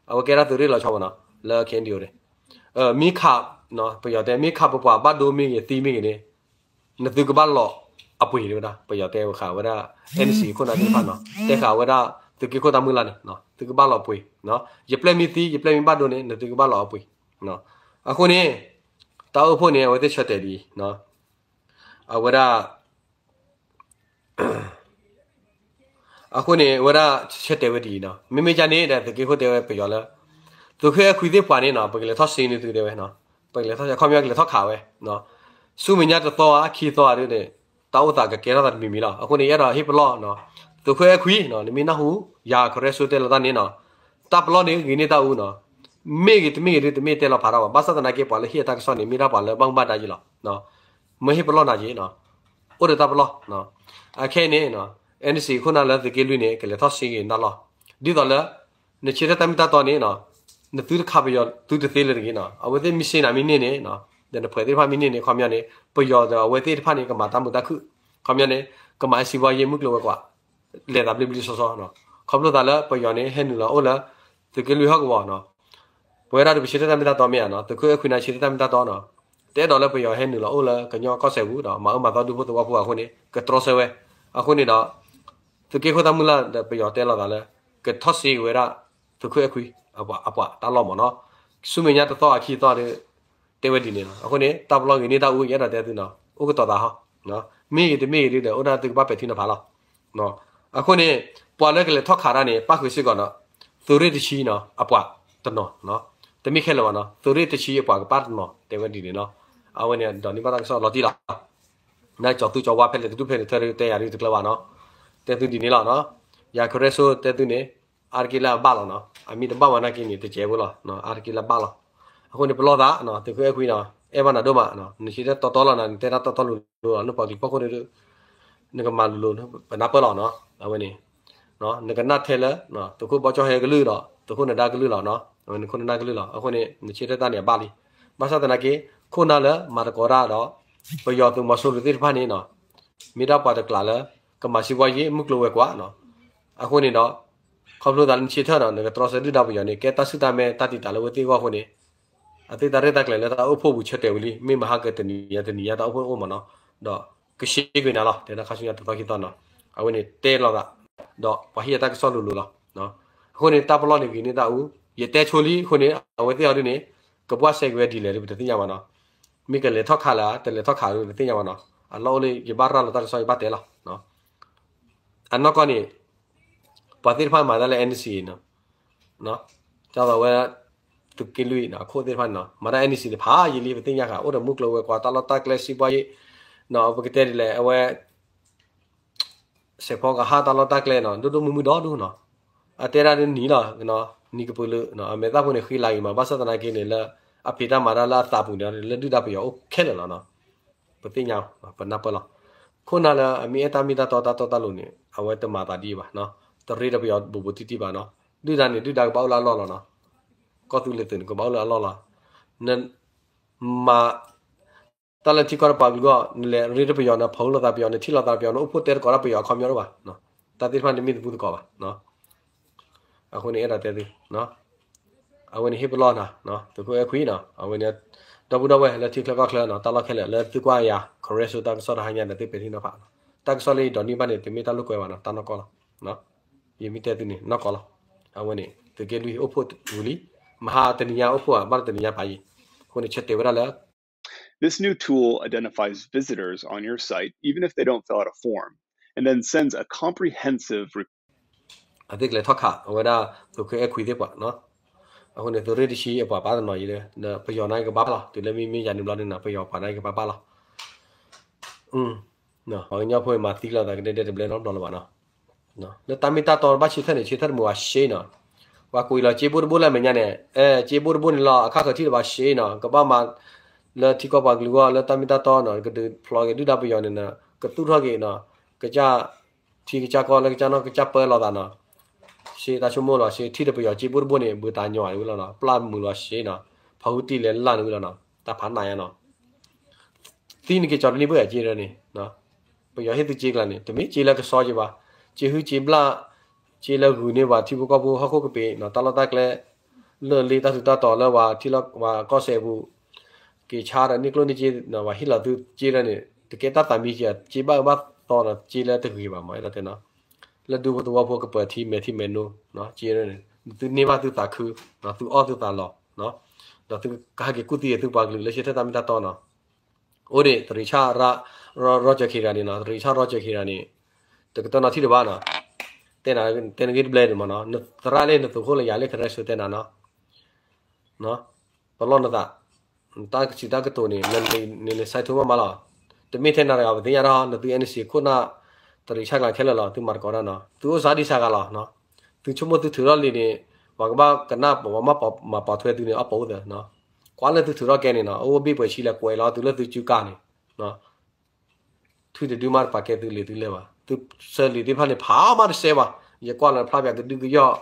အဝဲကဲဒၣ်သုးရ့ၣ်လီၤဆီမ့ၢ်နီၤ, လၢ KNDO န့ၣ်, မ့ၢ်ခး, ပယီၤတဲ မ့ၢ်ခးပပှၤဘၣ်ဒိမ့ၢ်ဂ့ၤသံမ့ၢ်ဂ့ၤန့ၣ်, နသုကဘၣ်လီၤအပှ့ၤတဲဝဲဒၣ်, ပယီၤတဲဝဲဃာ်ဝဲဒၣ် NCA ခိၣ်နၢ်သ့ၣ်တဖၣ်နီၤ, တဲဃာ်ဝဲဒၣ် သုးက့ခိၣ်တၢ်မုၢ်လၢ်န့ၣ် သုကဘၣ်လီၤပှ့ၤ, ယပျဲၢ်မ့ၢ်သံ ယပျဲၢ်မ့ၢ်ဘၣ်ဒိန့ၣ် နသုကဘၣ်လီၤအပှ့ၤ, အဃိန့ၣ် တၢ်အိၣ်ဖှိၣ်န့ၣ် အဝဲသ့ၣ်ဆၢတဲာ်ဒ်အံၤ, အဝဲဒၣ် အဃိန့ၣ် အဝဲဒၣ်ဆၢတဲာ်ဝဲဒ်အံၤနီၤ, မ့မ့ၢ်ဒ်န့ၣ်ဒီး သုးက့ခိၣ်တဲဝဲပယီၤလၢ သုးခိၣ်အဲၣ်ခွံသ့ၣ်ပှၤန့ၣ်နီၤ ပကလဲၤထီၣ်စ့န့ၢ်သုတဲဝဲ, ပကလဲၤထီၣ်စ့ ခီပညီကလဲၤထီၣ်ခးဝဲ, ဆူမဲာ်ညါတသီဧါ ခံသီဧါဒ်န့ၣ် တၢ်အိၣ်သးကကဲထီၣ်သးတမံၤမံၤလီၤ. အဃိန့ၣ် ယအဲၣ်ဒိးဟ့ၣ်ပလီၢ်နီၤ, သုးခိၣ်အဲၣ်ခွံနီၤ နမ့ၢ်နၢ်ဟူ ယၤခရၢၣ်စိတဲလီၤတၢ်န့ၣ်နီၤ, တၢ်ပလီၢ်န့ၣ်ဂ့ၤန့ၢ်တၢ်အူနီၤ, မ့ၢ်ဂ့ၤတမ့ၢ်ဂ့ၤဒ်တမ့ၢ်တဲလီၤဖးထီၣ်ဘၣ်, ဘၣ်ဆၣ်သနာ်က့ ပှၤလၢဟ့ၣ်အတၢ်ကစီၣ်န့ၣ် မ့ၢ်ဒၣ်ပှၤလၢဘၣ်မူဘၣ်ဒါယ့လီၤ. မ့ၢ်ဟ့ၣ်ပလီၢ်နၤက့နီၤ, အိၣ်ဒီးတၢ်ပလီၢ်, အခဲအံၤန့ၣ် NCA ခိၣ်နၢ်လၢသုးက့လွံၢ်န့ၣ် ကလဲၤထီၣ်စ့ဂ့ၤနၢ်လီၢ်, ဒ်သိးလၢ နဆၢထၢၣ်တၢ်မ့ၢ်တၢ်တီန့ၣ်နီၤ, နသုတခးပယီၤသုတသ့လၢၤတဂ့ၤနီၤ, အဝဲသ့ၣ်မ့ၢ်စ့နၤမ့ၢ်န့ၢ်န့ၣ်, ဒီးနဖှဲးသ့ၣ်တဖၣ်မ့ၢ်န့ၢ်န့ၣ် ခီပညီန့ၣ် ပယီၤဒီးအဝဲသ့ၣ်တဖၣ်န့ၣ် ကမၤတၢ်မုာ်တၢ်ခုၣ်, ခီပညီန့ၣ် ကမၤအစံးဘှါယ့မုၢ်ကျိၤဝဲၤကွာ် လဲၤသးဘျ့ဘျ့ဆှီဆှီနီၤ, ခီဖျိသးလၢပယီၤန့ၣ် ဟဲနုာ်လီၤအိၣ်လၢ သုးက့လွံၢ်ဟီၣ်ကဝီၤနီၤ, ပဝဲဒၣ်ဒီးပဆၢထၢၣ်တၢ်မ့ၢ်တၢ်တီမ့ၢ်ဧါနီၤ, သုးခိၣ်အဲၣ်ခွံန့ၣ်ဆၢထၢၣ်တၢ်မ့ၢ်တၢ်တီနီၤ, တအဲၣ်ဒိးလၢပယီၤဟဲနုာ်လီၤအိၣ်လၢကညီကီၢ်စဲၣ်ပူၤဒီး မၤအၢမၤသီဒူဖိသဝီဖိအဃိန့ၣ် ကတြီဆၢဝဲ, အဃိန့ၣ်ဒီး သုးက့ခိၣ်တၢ်မုၢ်လၢ်ဒီးပယီၤတဲလီၤသးလၢ ကထီၣ်စ့ဝဲဒၣ် သုးခိၣ်အဲၣ်ခွံ အပှၤတၢ်လီၢ်မ့ၢ်နီၤ, ဆူမဲာ်ညါတသီအခံသီဒီး တဲဝဲဒ်န့ၣ်လီၤ. အဃိန့ၣ် တၢ်ပလီၢ်ဂ့ၤန့ၢ်တၢ်အူ ယအဲၣ်ဒိးတဲသုနီၤ, အိၣ်ကတီၤသးဟီ, မ့ၢ်ဂ့ၤတမ့ၢ်ဂ့ၤဒ်ဒီး အိၣ်ဒၣ်သုကဘၣ်ပဲာ်ထံနီၤဖးလီၤ. အဃိန့ၣ် ပှၤလၢကလဲၤထီၣ်ခးတၢ်န့ၣ် ပၣ်ဃုာ်စ့ၢ်ကီးနီၤ, သုးရ့ၣ်တဆံနီၤ အပှၤတနီၤ, တမ့ၢ်ခဲလၢာ်ဘၣ်နီၤ, သုးရ့ၣ်တဆံအပှၤကပၣ်တနီၤ တဲဝဲဒ်န့ၣ်လီၤ. အဝဲန့ၣ်ဒီးန့ၢ်ဘၣ်တၢ်ကစီၣ်လီၤတံၢ်လီၤ, နကၠီၤသူကၠီၤဝါဖဲလဲၣ်တဒူၣ်ဖဲလဲၣ်တထၢ တဲယၤဒ်တကျၢၤဘၣ်နီၤ, တဲသုဒ်န့ၣ်လီၤ. ယၤခရၢၣ်စိတဲသုန့ၣ် အါတက့ၢ်လၢအဘၣ်လီၤနီၤ, အမ့ၢ်တဘၣ်ဝဲနာ်က့န့ၣ် တစဲးဖိလီၤ, အါတက့ၢ်လၢအဘၣ်လီၤ. အဃိန့ၣ် ပလီၢ်သး သုးခိၣ်အဲၣ်ခွံနီၤ အဲၣ်ဘၣ်နၤဒိၣ်မး, နဆၢထၢၣ်တီတီလီၤနၤ နတဲတၢ်တီတီလိၤလိၤလီၤ, လၢပှၤကလုာ်ဖီခိၣ်န့ၣ် နကမၤလိၤလိၤ ပနၢ်ပၢၢ်လီၤနီၤ, အဝဲန့ၣ် နကနၣ်ထဲလၢ သုးခိၣ်ဘီကၠီဟဲကလုၢ်ဒီး သုးခိၣ်နဒါကလုၢ်လီၤနီၤ, အဝဲန့ၣ်ခိၣ်နဒါကလုၢ်လီၤ. အဃိန့ၣ် နဆၢထၢၣ်တၢ်န့ၣ်အဘၣ်လံ. ဘၣ်ဆၣ်သနာ်က့ ခိၣ်နၢ်လၢမၤသကိးတၢ်ဒီး ပယီၤသုးမီၤစိရိၤသ့ၣ်တဖၣ်န့ၣ်နီၤ, မ့ၢ်ဒၣ်ပှၤတကျးလၢ ကမၤစံးဘှါယ့ မုၢ်ကျိၤဝဲၤကွာ်နီၤ. အဃိန့ၣ်ဒီး ခီဖျိသးလၢနဆၢထၢၣ်နီၤ နကတြီဆၢဒုၣ်ဒါပယီၤန့ၣ် ကဲတၢ်ဆူၣ်တၢ်မဲာ်တၢ်တံာ်တာ်လၢဝဲသ့ၣ်အဂီၢ်အဃိန့ၣ် အသ့ၣ်တၢ်ရဲၣ်တၢ်ကျဲၤလၢတၢ်အိၣ်ဖှိၣ်ပူၤဆၢတဲာ်ဝံၤလံ, မ့ၢ်မဟါကတနံၤညါတနံၤညါတၢ်အိၣ်ဖှိၣ်အိၣ်မးနီၤ, ဒီးကရှဲကွံာ်နၤလီၤ, တဲဒၣ်ခါဆူညါတသီခံသီနီၤ, အဝဲန့ၣ်တဲလီၤသး, ဒီးပှၤဟ့ၣ်အတၢ်ကစီၣ်လိၤလိၤလီၤ. အဃိန့ၣ် တၢ်ပလီၢ်န့ၣ်ဂ့ၤန့ၢ်တၢ်အူ, ယတဲဆိလံအဃိန့ၣ် အဝဲသ့ၣ်အီၤဒ်န့ၣ် ကဘၣ်စဲက့ၤဝဲဒ်လဲၣ်ဒီး ပတသ့ၣ်ညါဘၣ်နီၤ, မ့ၢ်ကလဲၤထီၣ်ခးလၢ တလဲၤထီၣ်ခးဒီး ပတသ့ၣ်ညါဘၣ်နီၤ, အလီၢ်အိၣ်လၢယဘၣ်ရၤလီၤတၢ်ကစီၣ် ယဘၣ်တဲလီၤ. အနီၢ်ကီၢ်န့ၣ် ပှၤသ့ၣ်တဖၣ်မၤတၢ်လၢ NCA နီၤ, ဒ်သိးဝဲ သုးက့လွံၢ်အခိၣ်သ့ၣ်တဖၣ်န့ၣ်နီၤ, မၤတၢ် NCA န့ၣ် ဖးယံာ်လံ ပသ့ၣ်ညါဃာ် အိၣ်ဒီးမုၢ်ကျိၤဝဲၤကွာ် တၢ်လီၢ်တၢ်ကျဲ စံးဘှါယ့ၣ်, ပကတဲဒ်လဲၣ် အဝဲ စဲးဖီကဟၣ်တၢ်လီၢ်တၢ်ကျဲနီၤ ဒိၣ်ဒိၣ်မုၢ်မုၢ်ဒီဒူၣ်နီၤ, အတဲဒၣ်ဒ်နံၤလီၤ, နံၤကပုာ်လုး အမဲာ်သၣ်ဖိန့ၣ်ဃံလၤဂ့ၤမး ဘၣ်ဆၣ်သနာ်က့န့ၣ်လၢ အဖံးတၢ်မၤတၢ်လၢအသးပူၤန့ၣ် လၢဒုၣ်ဒါပယီၤအိၣ်ခဲလၢာ်လီၤနီၤ, ပသ့ၣ်ညါ ပနၢ်ပၢၢ်လီၤ. ခိၣ်နၢ်လၢအမ့ၢ်အဲၣ်တၢ်မ့ၢ်တၢ်တီတၢ်တီတၢ်လိၤန့ၣ် အဝဲတမၤသးဒ်အံၤဘၣ်နီၤ, တရ့ဒီးပယီၤဘူးဘူးတံၢ်တံၢ်ဘၣ်နီၤ, ဒုၣ်ဒါန့ၣ် ဒုၣ်ဒါကဘၣ်အိၣ်လၢအလီၢ်လီၤနီၤ, ကီၢ်သူလ့ၤသုးန့ၣ် ကဘၣ်အိၣ်လၢအလီၢ်လီၤ, နမၤ တၢ်လၢထံကီၢ်တပှၤကလုာ်အဂီၢ် နလဲၤရ့ဒီးပယီၤ နဖီၣ်လိာ်သးပယီၤ နထံၣ်လိာ်သးပယီၤ နအိၣ်ဖှိၣ်တဲသကိးတၢ်ပယီၤအခီပညီတအိၣ်ဘၣ်, တၢ်သ့ၣ်တဖၣ်န့ၣ်တမ့ၢ်တဘူၣ်သကိးဘၣ်. အဃိန့ၣ်အဲၣ်ဒိးတဲသု, အဝဲန့ၣ်ဟ့ၣ်ပလီၢ်နၤ, သုးခိၣ်အဲၣ်ခွံနီၤ, အဝဲန့ၣ် ဒီပုၢ်ဒီဝဲၢ်လၢထံချၢကီၢ်ချၢနီၤ တၢ်လီၢ်ခဲလၢာ်လၢသုကွၢ်ယၤ Karen Show တၢ်ကစီၣ်တဟါညါန့ၣ် သုပဲာ်ထံနီၤဖးနီၤ တၢ်ကစီၣ်လၢယဒိးန့ၢ်ဘၣ်န့ၣ် တမ့ၢ်တၢ်လိာ်ကွဲဘၣ်နီၤ တၢ်နီၢ်ကီၢ်လီၤ. ယမ့ၢ်တဲသုန့ၣ် နီၢ်ကီၢ်လီၤ. အဝဲန့ၣ် သုးက့လွံၢ်အိၣ်ဖှိၣ်ဝံၤလံ မဟါတနံၤညါအိၣ်ဖှိၣ်ဘၣ်တနံၤညါပာ်ယံၤ အဃိန့ၣ် ဆၢတဲာ်ဝဲဒၣ်လၢ This new tool identifies visitors on your site even if they don't fill out a form, and then sends a comprehensive အသ့ၣ်ကလဲၤထီၣ်ခးအဝဲဒၣ် သုးခိၣ်အဲၣ်ခွံသ့ၣ်ပှၤနီၤ. အဃိန့ၣ် သုးရ့ၣ်တဆံအပှၤပာ်တနီၤယံၤလၢ ပယီၤန့ၣ်ကဘၣ်လီၤ တုၤလၢမ့မ့ၢ်ယၤန့ၣ်ဘျီန့ၣ်နီၤ ပယီၤပှၤန့ၣ်ကဘၣ်ဘၣ်လီၤ. ပှၤကညီဖိမၤသံလီၤသးကဒဲဒဲတဘျဲနီတဘျီလၢၤဘၣ်နီၤ. လၢတၢ်မ့ၢ်တၢ်တီဘၣ်ဆၢထၢၣ်န့ၣ် ဆၢထၢၣ်တမုာ်ဘၣ်ရှ့နီၤ. ပှၤကွံာ်လီၤစ့ဘိၣ်တဘိၣ်လၢအမဲာ်ညါန့ၣ် အဲ စ့ဘိၣ်တဘိၣ်န့ၣ်လီၤ အခါခၢးထံၣ်တဘၣ်ရှ့နီၤ ကဘၣ်မၤ လၢထံကီၢ်ပှၤကလုာ်အဂီၢ် လၢတၢ်မ့ၢ်တၢ်တီနီၤ ကဒုးဖျိးက့ၤဒုၣ်ဒါပယီၤန့ၣ်နီၤ ကသူၣ်ထီၣ်က့ၤနီၤ ကစၢ် ထံကစၢ်ကီၢ်လၢကစၢ်နီၢ်ကစၢ်ပၢလီၤသးနီၤ. ရှ့တၢ်ဆိကမိၣ်လီၤရှ့ ထံၣ်ဒီးပယီၤစ့ဘိၣ်တဘိၣ်န့ၣ် ဘုးတၢ်ညီဝံၤလီၤနီၤ ပျၢ်မုာ်လီၤရှ့နီၤ ဖီဟုတံၢ်လဲၤလၢ်န့ၣ်ဝံၤလီၤနီၤ တၢ်ဖးနးယါနီၤ သံန့ၣ်က့ၤကၠီၤတနံၣ်ဘၣ်ယၤက့ၤဒီးန့ၣ် ပယီၤဟ့ၣ်သုက့ၤကျါန့ၣ် တမ့ၢ်က့ၤလၢကစီက့ၤဘၣ် က့ၤဟုက့ၤဘျၣ် က့ၤလၢဂုာ်န့ၢ်ပှၤထံဖိကီၢ်ဖိဟီၣ်ခိၣ်ကပ့ၤနီၤ တၢ်လီၢ်တၢ်ကျဲ လၢလ့တၢ်ထူးတၢ်တီၤလၢပှၤထံလီၢ်ပှၤကီၢ်စဲၣ်ပူၤ က့ၤဆါဒီးန့ၢ်ကျိၣ်န့ၢ်စ့ ပှၤဟ့ၣ်လီၤသုက့ၤဒီးန့ၣ် တကဲတၢ်သးမံက့ၤ က့ၤဘၣ်အၢဘၣ်သီနီၤ က့ၤလၢတဂ့ၤဘၣ်မး အဲၣ်ဒိးတဲနီၤ လၢဒူဖိသဝီဖိကပၢၤထံမဲာ်ထံမဲာ်နိနီၤ က့ၤဒီးန့ၣ် သုန့ၢ်ဘၣ်သုသးခုနီၤ သုအီၣ်သုသးလီၤနီၤ ဒီးသုကဟဲက့ၤကူၣ်သံသုပှၤကလုာ်လၢဆၢထၢၣ်တၢ်မ့ၢ်တၢ်တီနီၤ အိၣ်ဒံး တရံးဆၣ် ရီကၠၢၢ်ခ့ရၤန့ၣ်နီၤ တရံးဆၣ်ရီကၠၢၢ်ခ့ရၤန့ၣ် တကတၢၢ်နီၣ်ထံၣ်တဘၣ်နီၤ တဲနဂ့ၢ်တဘျဲဒံးမးနီၤ နသရၣ်လၢနသုးခိၣ်လၢယၤလၢ Karen Show တဲနၤနီၤ ပလီၢ်နသး တၢ်ကစံးတၢ်ကတိၤန့ၣ် နလဲၤဆဲးထူမးမးလီၤ တမ့ၢ်ထဲနၤတဂၤ ပသ့ၣ်ညါဒီး နသု NC ခိၣ်နၢ် တရံးဆၣ်ကျါခဲလၢာ်လီၤ သုမၤသကိးတၢ်နီၤ သုအိၣ်စါဒံးစါဂၤလီၤ သုဆိကမိၣ်သုထုးထီၣ်လံာ်န့ၣ် ပှၤကဘၣ်ကနၣ်ပှၤမၤပာ်ထွဲသုန့ၣ် အပီၣ်အိၣ်သၢနီၤ ကွၢ်လၢသုထုးထီၣ်ကဲန့ၣ်နီၤ အိၣ်ဘ့ၣ်ပှဲၤဆံလဲၤကွဲးလီၤသုလၢသုစုကါန့ၣ် ထွံၣ်တဒုမးတပာ်ကဲသုလံာ်သုလဲၢ်ဘၣ် သုဆၢလံာ်သ့ၣ်တဖၣ်န့ၣ် ဖးမးတစဲးဘၣ် ယကွၢ်လီၤဖျါပၠးကဒုကယီၣ်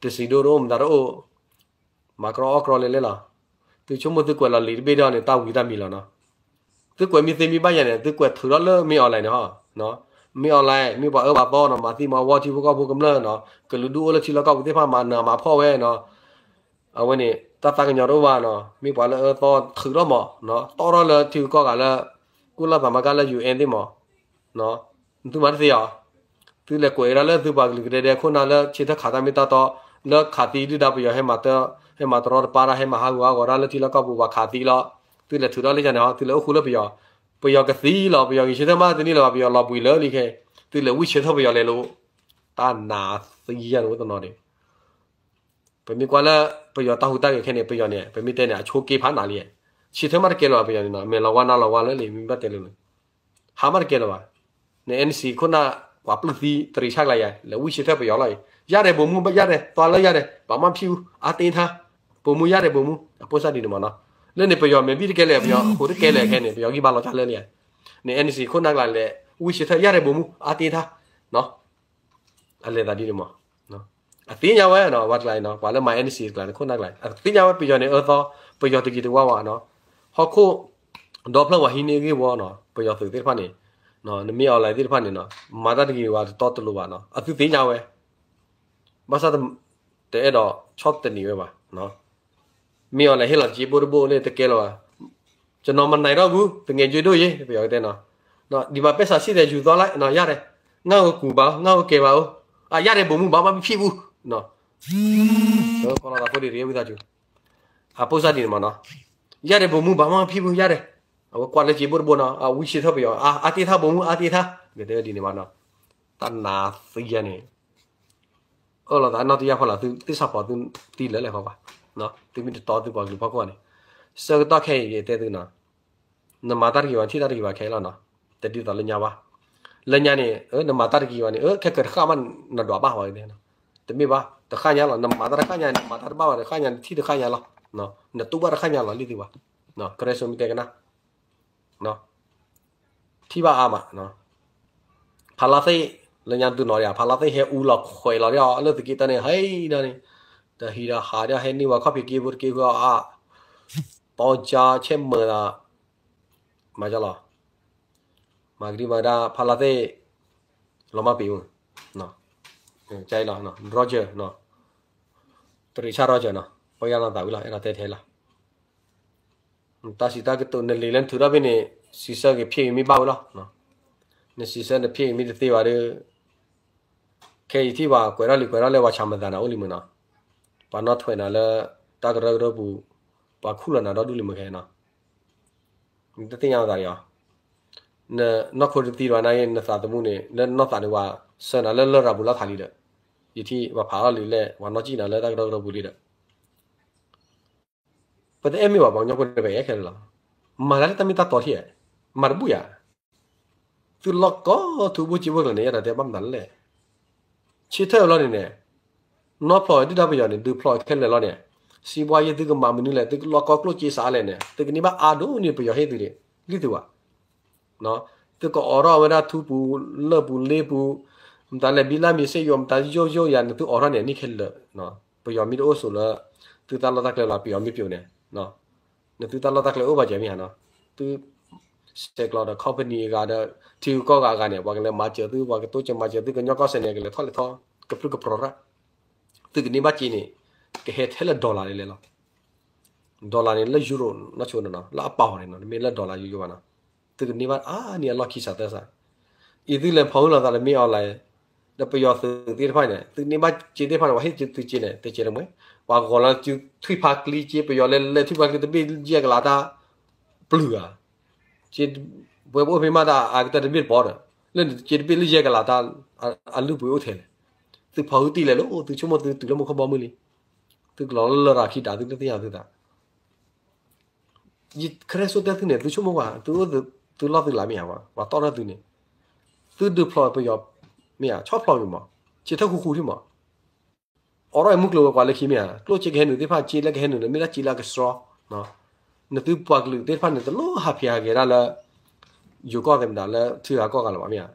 တစံးဒိၣ်တအိၣ်မတၤတအိၣ် မၤကြီအီၣ်ကြီလဲၤလဲၤလီၤ သုဆိကမိၣ်သုကွဲးလီၤလံာ်တဘ့ၣ်ဒီးန့ၣ် တၢ်ဝံၤတၢ်မံၤလီၤနီၤ သုကွဲးမ့ၢ်သ့မ့ၢ်ဘၣ်ယၤန့ၣ် သုကွဲးထုးထီၣ်လၢ မင်းအောင်လှိုင် န့ၣ်ဟီ မင်းအောင်လှိုင် မ့ၢ်ပှၤအၢပှၤသီနီၤ မၤသံမၤဝီထံဖိကီၢ်ဖိကမျၢၢ်နီၤ ကလုာ်ဒူၣ်အိၣ်လၢထံလီၢ်ကီၢ်ပူၤသ့ၣ်တဖၣ်မၤနးမၤဖှီၣ်ဝဲနီၤ အဝဲန့ၣ် တၢ်သးကညီၤတအိၣ်ဘၣ်နီၤ မ့ၢ်ပှၤလၢအၢသီထုးထီၣ်မး တီၣ်ထီၣ်လၢထံဂုၤကီၢ်ဂၤလၢ ကုလသမဂ္ဂလၢ ယူၣ်အ့ၣ် သ့ၣ်မး သုမၤတသ့ဧါ သုလဲၤကွဲးကဒါလၢသုပှၤကလုာ်ကဒဲဒဲခိၣ်နၢ်လၢ ဆၢထၢၣ်ခးတၢ်မ့ၢ်တၢ်တီ လၢခးသံဒုၣ်ဒါပယီၤ ဟဲမၤတရီတပါတၢ် ဟဲမၤဟးဂူာ်ဟးဂီၤတၢ်လၢထံလီၢ်ကီၢ်ပူၤ ပှၤခးသံလီၤ သုလဲၤထုးထီၣ်လၢယၤန့ၣ်ဟီ သုလဲၤအိၣ်ဃူလၢပယီၤ ပယီၤကသံလီၤ ပယီၤဂံၢ်ဆၢထၢၣ်မးတန့ၢ်လၢၤဘၣ် ပယီၤလီၤဘှံးလၢလံခဲ သုလဲၤဝံၣ်ဆၢထၢၣ်ပယီၤလဲၤလိာ် တၢ်နးသံယၤန့ၣ်အိၣ်တနီၤဒံး ပမ့ၢ်ကွၢ်လၢ ပယီၤတၢ်ဟူးတၢ်ဂဲၤခဲန့ၣ် ပယီၤန့ၣ် ပမ့ၢ်တဲန့ၣ် အဆိက့ဖးနးလံ ဆၢထၢၣ်မးတကဲလၢၤဘၣ် ပယီၤန့ၣ်နီၤ မဲာ်လီၤဝါနါလီၤဝါလၢလံ မ့ၢ်ဘၣ်တဲလၢ ဟါမးတကဲလၢၤဘၣ် န NC ခိၣ်နၢ် ပှၤပျုၢ်သံတရံးဆၣ်ကျါယၤ လဲၤဝံၣ်ဆၢထၢၣ်ပယီၤလီၤအံၤ ရတယ် ဗိုလ်မှူး ရတယ် သွားလို့ရတယ် ဘာမှမဖြစ်ဘူး အားတင်းထား ဗိုလ်မှူး ရတယ် ဗိုလ်မှူး အပိၢ်စၢ်ဒ်န့ၣ်မးနီၤ လၢန့ၣ် ပယီၤမဲာ်ဘံၣ်တကဲလဲၣ် ပယီၤအခိၣ်တကဲလဲၣ်ခဲန့ၣ် ပယီၤဂံၢ်ဘါလီၤတၢ်လၢလံ န NC ခိၣ်နၢ်ကျါလဲၤ ဝံၣ်ဆၢထၢၣ် ရတယ် ဗိုလ်မှူး အားတင်းထား အလဲၤသးဒ်န့ၣ်မး အသ့ၣ်ညါဝဲနီၤ ဝဲကျါအံၤနီၤ ပှၤလၢမၤ NC ကျါန့ၣ် ခိၣ်နၢ်ကျါ အသ့ၣ်ညါဝဲပယီၤန့ၣ်အၢသီ ပယီၤတဂ့ၤတဝါဝဲနီၤ ဟီၣ်ခိၣ် ဒီဖျၢၣ်ဝဲဟံးန့ၢ်အဂ့ၢ်ဝီနီၤ ပယီၤသုးသ့ၣ်တဖၣ်န့ၣ် နမ့ၢ် online သ့ၣ်တဖၣ်န့ၣ်နီၤ မၤတၢ်တဂ့ၤဝဲတတီတလိၤဘၣ်နီၤ အသုသ့ၣ်ညါဝဲ ဘၣ်ဆၣ် တအဲၣ်ဒိးဆီၣ်သနံးဝဲဘၣ် မ့ၢ် online ဟ့ၣ်လီၤစ့ဘိၣ်တဘိၣ်လၢတကဲလၢၤဘၣ် ကျွန်တော်မနိုင်တော့ဘူး သူငယ်ချင်းတို့ရေ ပယီၤကတဲနီၤ ဒီမှာပိုက်ဆံရှိတယ် ယူသွားလိုက်နော် ရတယ် ငါ့ကိုကူပါဦး ငါ့ကိုကယ်ပါဦး ရတယ် ဗိုလ်မှူး ဘာမှမဖြစ်ဘူးနော် ကလီသးဖိဒံးရဝံသးစူၤ အပိၢ်စၢ်ဒ်န့ၣ်မးနီၤ ရတယ် ဗိုလ်မှူး ဘာမှမဖြစ်ဘူး ရတယ် အဝဲကွၢ်လၢစ့ဘိၣ်တဘိၣ်နီၤ အဝံၣ်ဆၢထၢၣ်ပယီၤ အားတင်းထား ဗိုလ်မှူး အားတင်းထား ကတဲဝဲဒ်န့ၣ်မးနီၤ တၢ်နးသံယါန့ၣ် အၢၣ်လီၤသးနီၢ်တယၢ်ဖီလာ် သုသ့ၣ်ဆၣ်ဖီသုသံလၢလဲၣ်ဃီဘၣ် သုမ့ၢ်တတီသုပှၤကလုာ်ဖီခိၣ်န့ၣ် ဆၢကတီၢ်ခဲအံၤယတဲသုနီၤ နမၤတၢ်တဂ့ၤဘၣ် နထံၣ်တၢ်တဂ့ၤဘၣ်ခဲအံၤလီၤနီၤ တဒ်သိးလၢညါဘၣ် လၢညါန့ၣ် နမၤတၢ်တဂ့ၤဘၣ်န့ၣ် ခဲကၢၤတဃၣ်မး နဒွးဘၣ်ဝဲ တမ့ၢ်ဘၣ် တဃၣ်ညါလီၤ နမၤတၢ်တဃၣ်ညါ နမၤတၢ်တဘၣ်ဘၣ်တဃၣ်ညါ နထံၣ်တဃၣ်ညါလီၤ နတူၢ်ဘၣ်တဃၣ်ညါလီၤ လံသုဘၣ် ကရဲစိမ့ၢ်တဲကနၣ် ထံၣ်ဘၣ်အါမး ဖးလါသ့ၣ် လၢညါဒုးနီၤဒံး ဖးလါသ့ၣ်ဟဲအူလီၤခွဲးလီၤဒံးအီၤ လၢသုးက့တၢ်န့ၣ် ဟဲဒီးန့ၣ် တဟံးဒီးဟးဒံး ဟဲန့ၢ်ဝဲခီၣ်ဖံးက့ဖိတက့ဃုအီၤအါ တီကၠါဆဲးမၢၤသး မၤကလီၤ မၤကဒံမၤကဒါ ဖးလါသ့ၣ် လီၤမၢ်ပံၤမုၢ် ကလီၤ Roger တရံးဆၣ် Roger နီၤ ပယါလီၤသးဝံၤလီၤ အဲၣ်ဒိးတဲထဲလီၤ တၢ်စံးတၢ်ကတိၤ နလံာ်လၢနထုးထီၣ်ဖဲန့ၣ် စံးဆၢက့ၤဖျ့က့ၤမ့ၢ်ဘၣ်ဝဲလီၤ. နစံးဆၢနဖျ့က့ၤမ့ၢ်တသ့ဘၣ်ဒီး ခဲအံၤထံၣ်ပှၤကွဲးထီၣ်လံာ်ကွဲးထီၣ်လဲၢ် ပှၤဆၢမၤသးနၤအိၣ်လံမုၢ်နီၤ, ပှၤနီၣ်ထွဲနၤလၢ တၢ်ကရၢကရိပူၤ, ပှၤခူၣ်လီၤနၤဒီဒူၣ်လံမုၢ်ခဲနီၤ, နတသ့ၣ်ညါအသးဒံးအီၤ, နနီၢ်ခိတသံဒီးနၤအံၤ နသးသမူန့ၣ် လၢနနီၢ်သးန့ၣ် ပှၤဆှၢနၤလၢလရာ်ပူၤလီၤထးလံဒီး, ယထံၣ်ပှၤဖးထီၣ်လံာ်လဲၢ် ပှၤနီၣ်စံၣ်နၤလၢတၢ်ကရၢကရိပူၤလံဒီး ပတအဲၣ်မ့ၢ်ဘၣ် ပှၤကညီဖိန့ၣ် ပအဲၣ်ခဲလၢာ်လီၤ. မၤလၢတၢ်မ့ၢ်တၢ်တီထံၣ်, မၤတဘူၣ်ယၤ, သုလီၢ်ကီထူဘိၣ်စ့ဘိၣ်ကျၢၤန့ၣ် ယဲဒၣ်တဲဘၣ်မနုၤလဲၣ်, ဆၢထၢၣ်လီၤန့ၣ်န့ၣ်, နီၢ်ဖျိးဒုၣ်ဒါပယီၤန့ၣ် ဒုးဖျိးခဲလၢာ်လီၤန့ၣ်, စံးဘှါယဲသုကမၤမနုၤလဲၣ် သုကလီၢ်ကီကျိၣ်စ့စးလဲၣ်န့ၣ် သုကန့ၢ်ဘၣ်အါဒိၣ်န့ၣ် ပယီၤဟ့ၣ်သုဒံး, လံသုဘၣ် သုကအိးထီၣ်ဝဲဒၣ်ထူပူၤလၢၢ်ပူၤလ့ပူၤ, မတၤလဲၣ်ဘံလၢ်မံၤစ့ယိၤ မတၤယိယိယၤ နသုအိးထီၣ်န့ၣ် န့ၢ်ခဲလၢာ်, ပယီၤမ့ၢ်တအိၣ်ဆိးလၢ သုတၢ်လီၢ်တၢ်ကျဲလီၤ ပယီၤမ့ၢ်ပျိာ်န့ၣ်, နသုတၢ်လီၢ်တၢ်ကျဲအိၣ်ဘၣ်ကဲမ့ၢ်ဧါနီၤ, သု ဆဲးကျိးဒီး company အဂၤဒီး ထံဂုၤကီၢ်ဂၤအဂၤန့ၣ် ပှၤကလဲၤမၤစၢၤသု ပှၤကတိစၢၤမၤစၢၤသု ကညီကီၢ်စဲၣ်န့ၣ် ကလဲၤထီၣ်လဲၤထီ ကပြုၢ်ကပြီၤရၣ်, သုကန့ၢ်ဘၣ်စ့န့ၣ် ကဟဲထဲလၢ dollar လဲၤလဲၤလီၤ. dollar န့ၣ် လၢ euro နီၢ်ဆိနီၤနီၤ လၢအပီၢ်န့ၣ်နီၤ တမ့ၢ်လၢ dollar ယိယိဘၣ်နီၤ, သုကန့ၢ်ဘၣ်အါန့ၢ်အလီၢ်ခံစးသၢစး, အံၤသုလဲၤဖီၣ်ဟုၣ်လီၤသးလၢမ့ၢ် online ဒီးပယီၤသုးသ့ၣ်တဖၣ်န့ၣ် သုန့ၢ်ဘၣ်စ့သ့ၣ်တဖၣ်န့ၣ် ပှၤဟ့ၣ်သုစ့န့ၣ် တစဲးတမှဲ, ပှၤဂီၤလီၤစုထွံၣ်ဖးကျံစ့ ပယီၤလဲၤလဲၤထွံၣ်ဖးကျံ တဘ့ၣ်ယဲၢ်ကလးတၢ်ပျုၢ်ဧါ, စ့ ပဝဲပအိၣ်ဖဲမးတၢ်အကတၢၢ်တဘ့ၣ်တပီၤဒီး လၢနစ့တဘ့ၣ်လၢယဲၢ်ကလးတၢ် အလုၢ်ပှ့ၤအိၣ်ထဲလဲၣ်, သုဖီၣ်ဟုၣ်တံၢ်လဲၣ်လိၤ သုဆိကမိၣ်သုတုၤလၢမူခိၣ်ဘီမုၢ်လံ, သုကလီၤလၢလရာ်ခံတး သုတသ့ၣ်ညါသုသး ယခရဲစိတဲသုန့ၣ် သုဆိကမိၣ်ကွၢ် သုအိၣ်သုလီၢ်သုလးမ့ၢ်ဧါ, ပှၤတီၢ်ထီၣ်သုန့ၣ်, သုဒုးဖျိးပယီၤမ့ၢ်ဧါ, ဆီၣ်ဖျိးမ့ၢ်မး, ဆ့ထၢၣ်ဃူဃူထံၣ်မး, အိးထီၣ်မုၢ်ကျိၤဝဲၤကွာ်လၢခံမ့ၢ်ဧါ, ကျိၣ်စ့ကဟဲနုာ်သ့ၣ်တဖၣ် စ့လၢကဟဲနုာ်န့ၣ် မ့ၢ်ဒၣ်စ့လၢအကဆှီ, နသုပှၤကလုာ်သ့ၣ်တဖၣ်န့ၣ် တလိၣ်ဟးဖံးဟးဂဲၤဒၣ်လၢ ယိၤကီၢ်သဲးမတၤလၢထံဂၤကီၢ်ဂၤလၢၤဘၣ်မ့ၢ်ဧါ,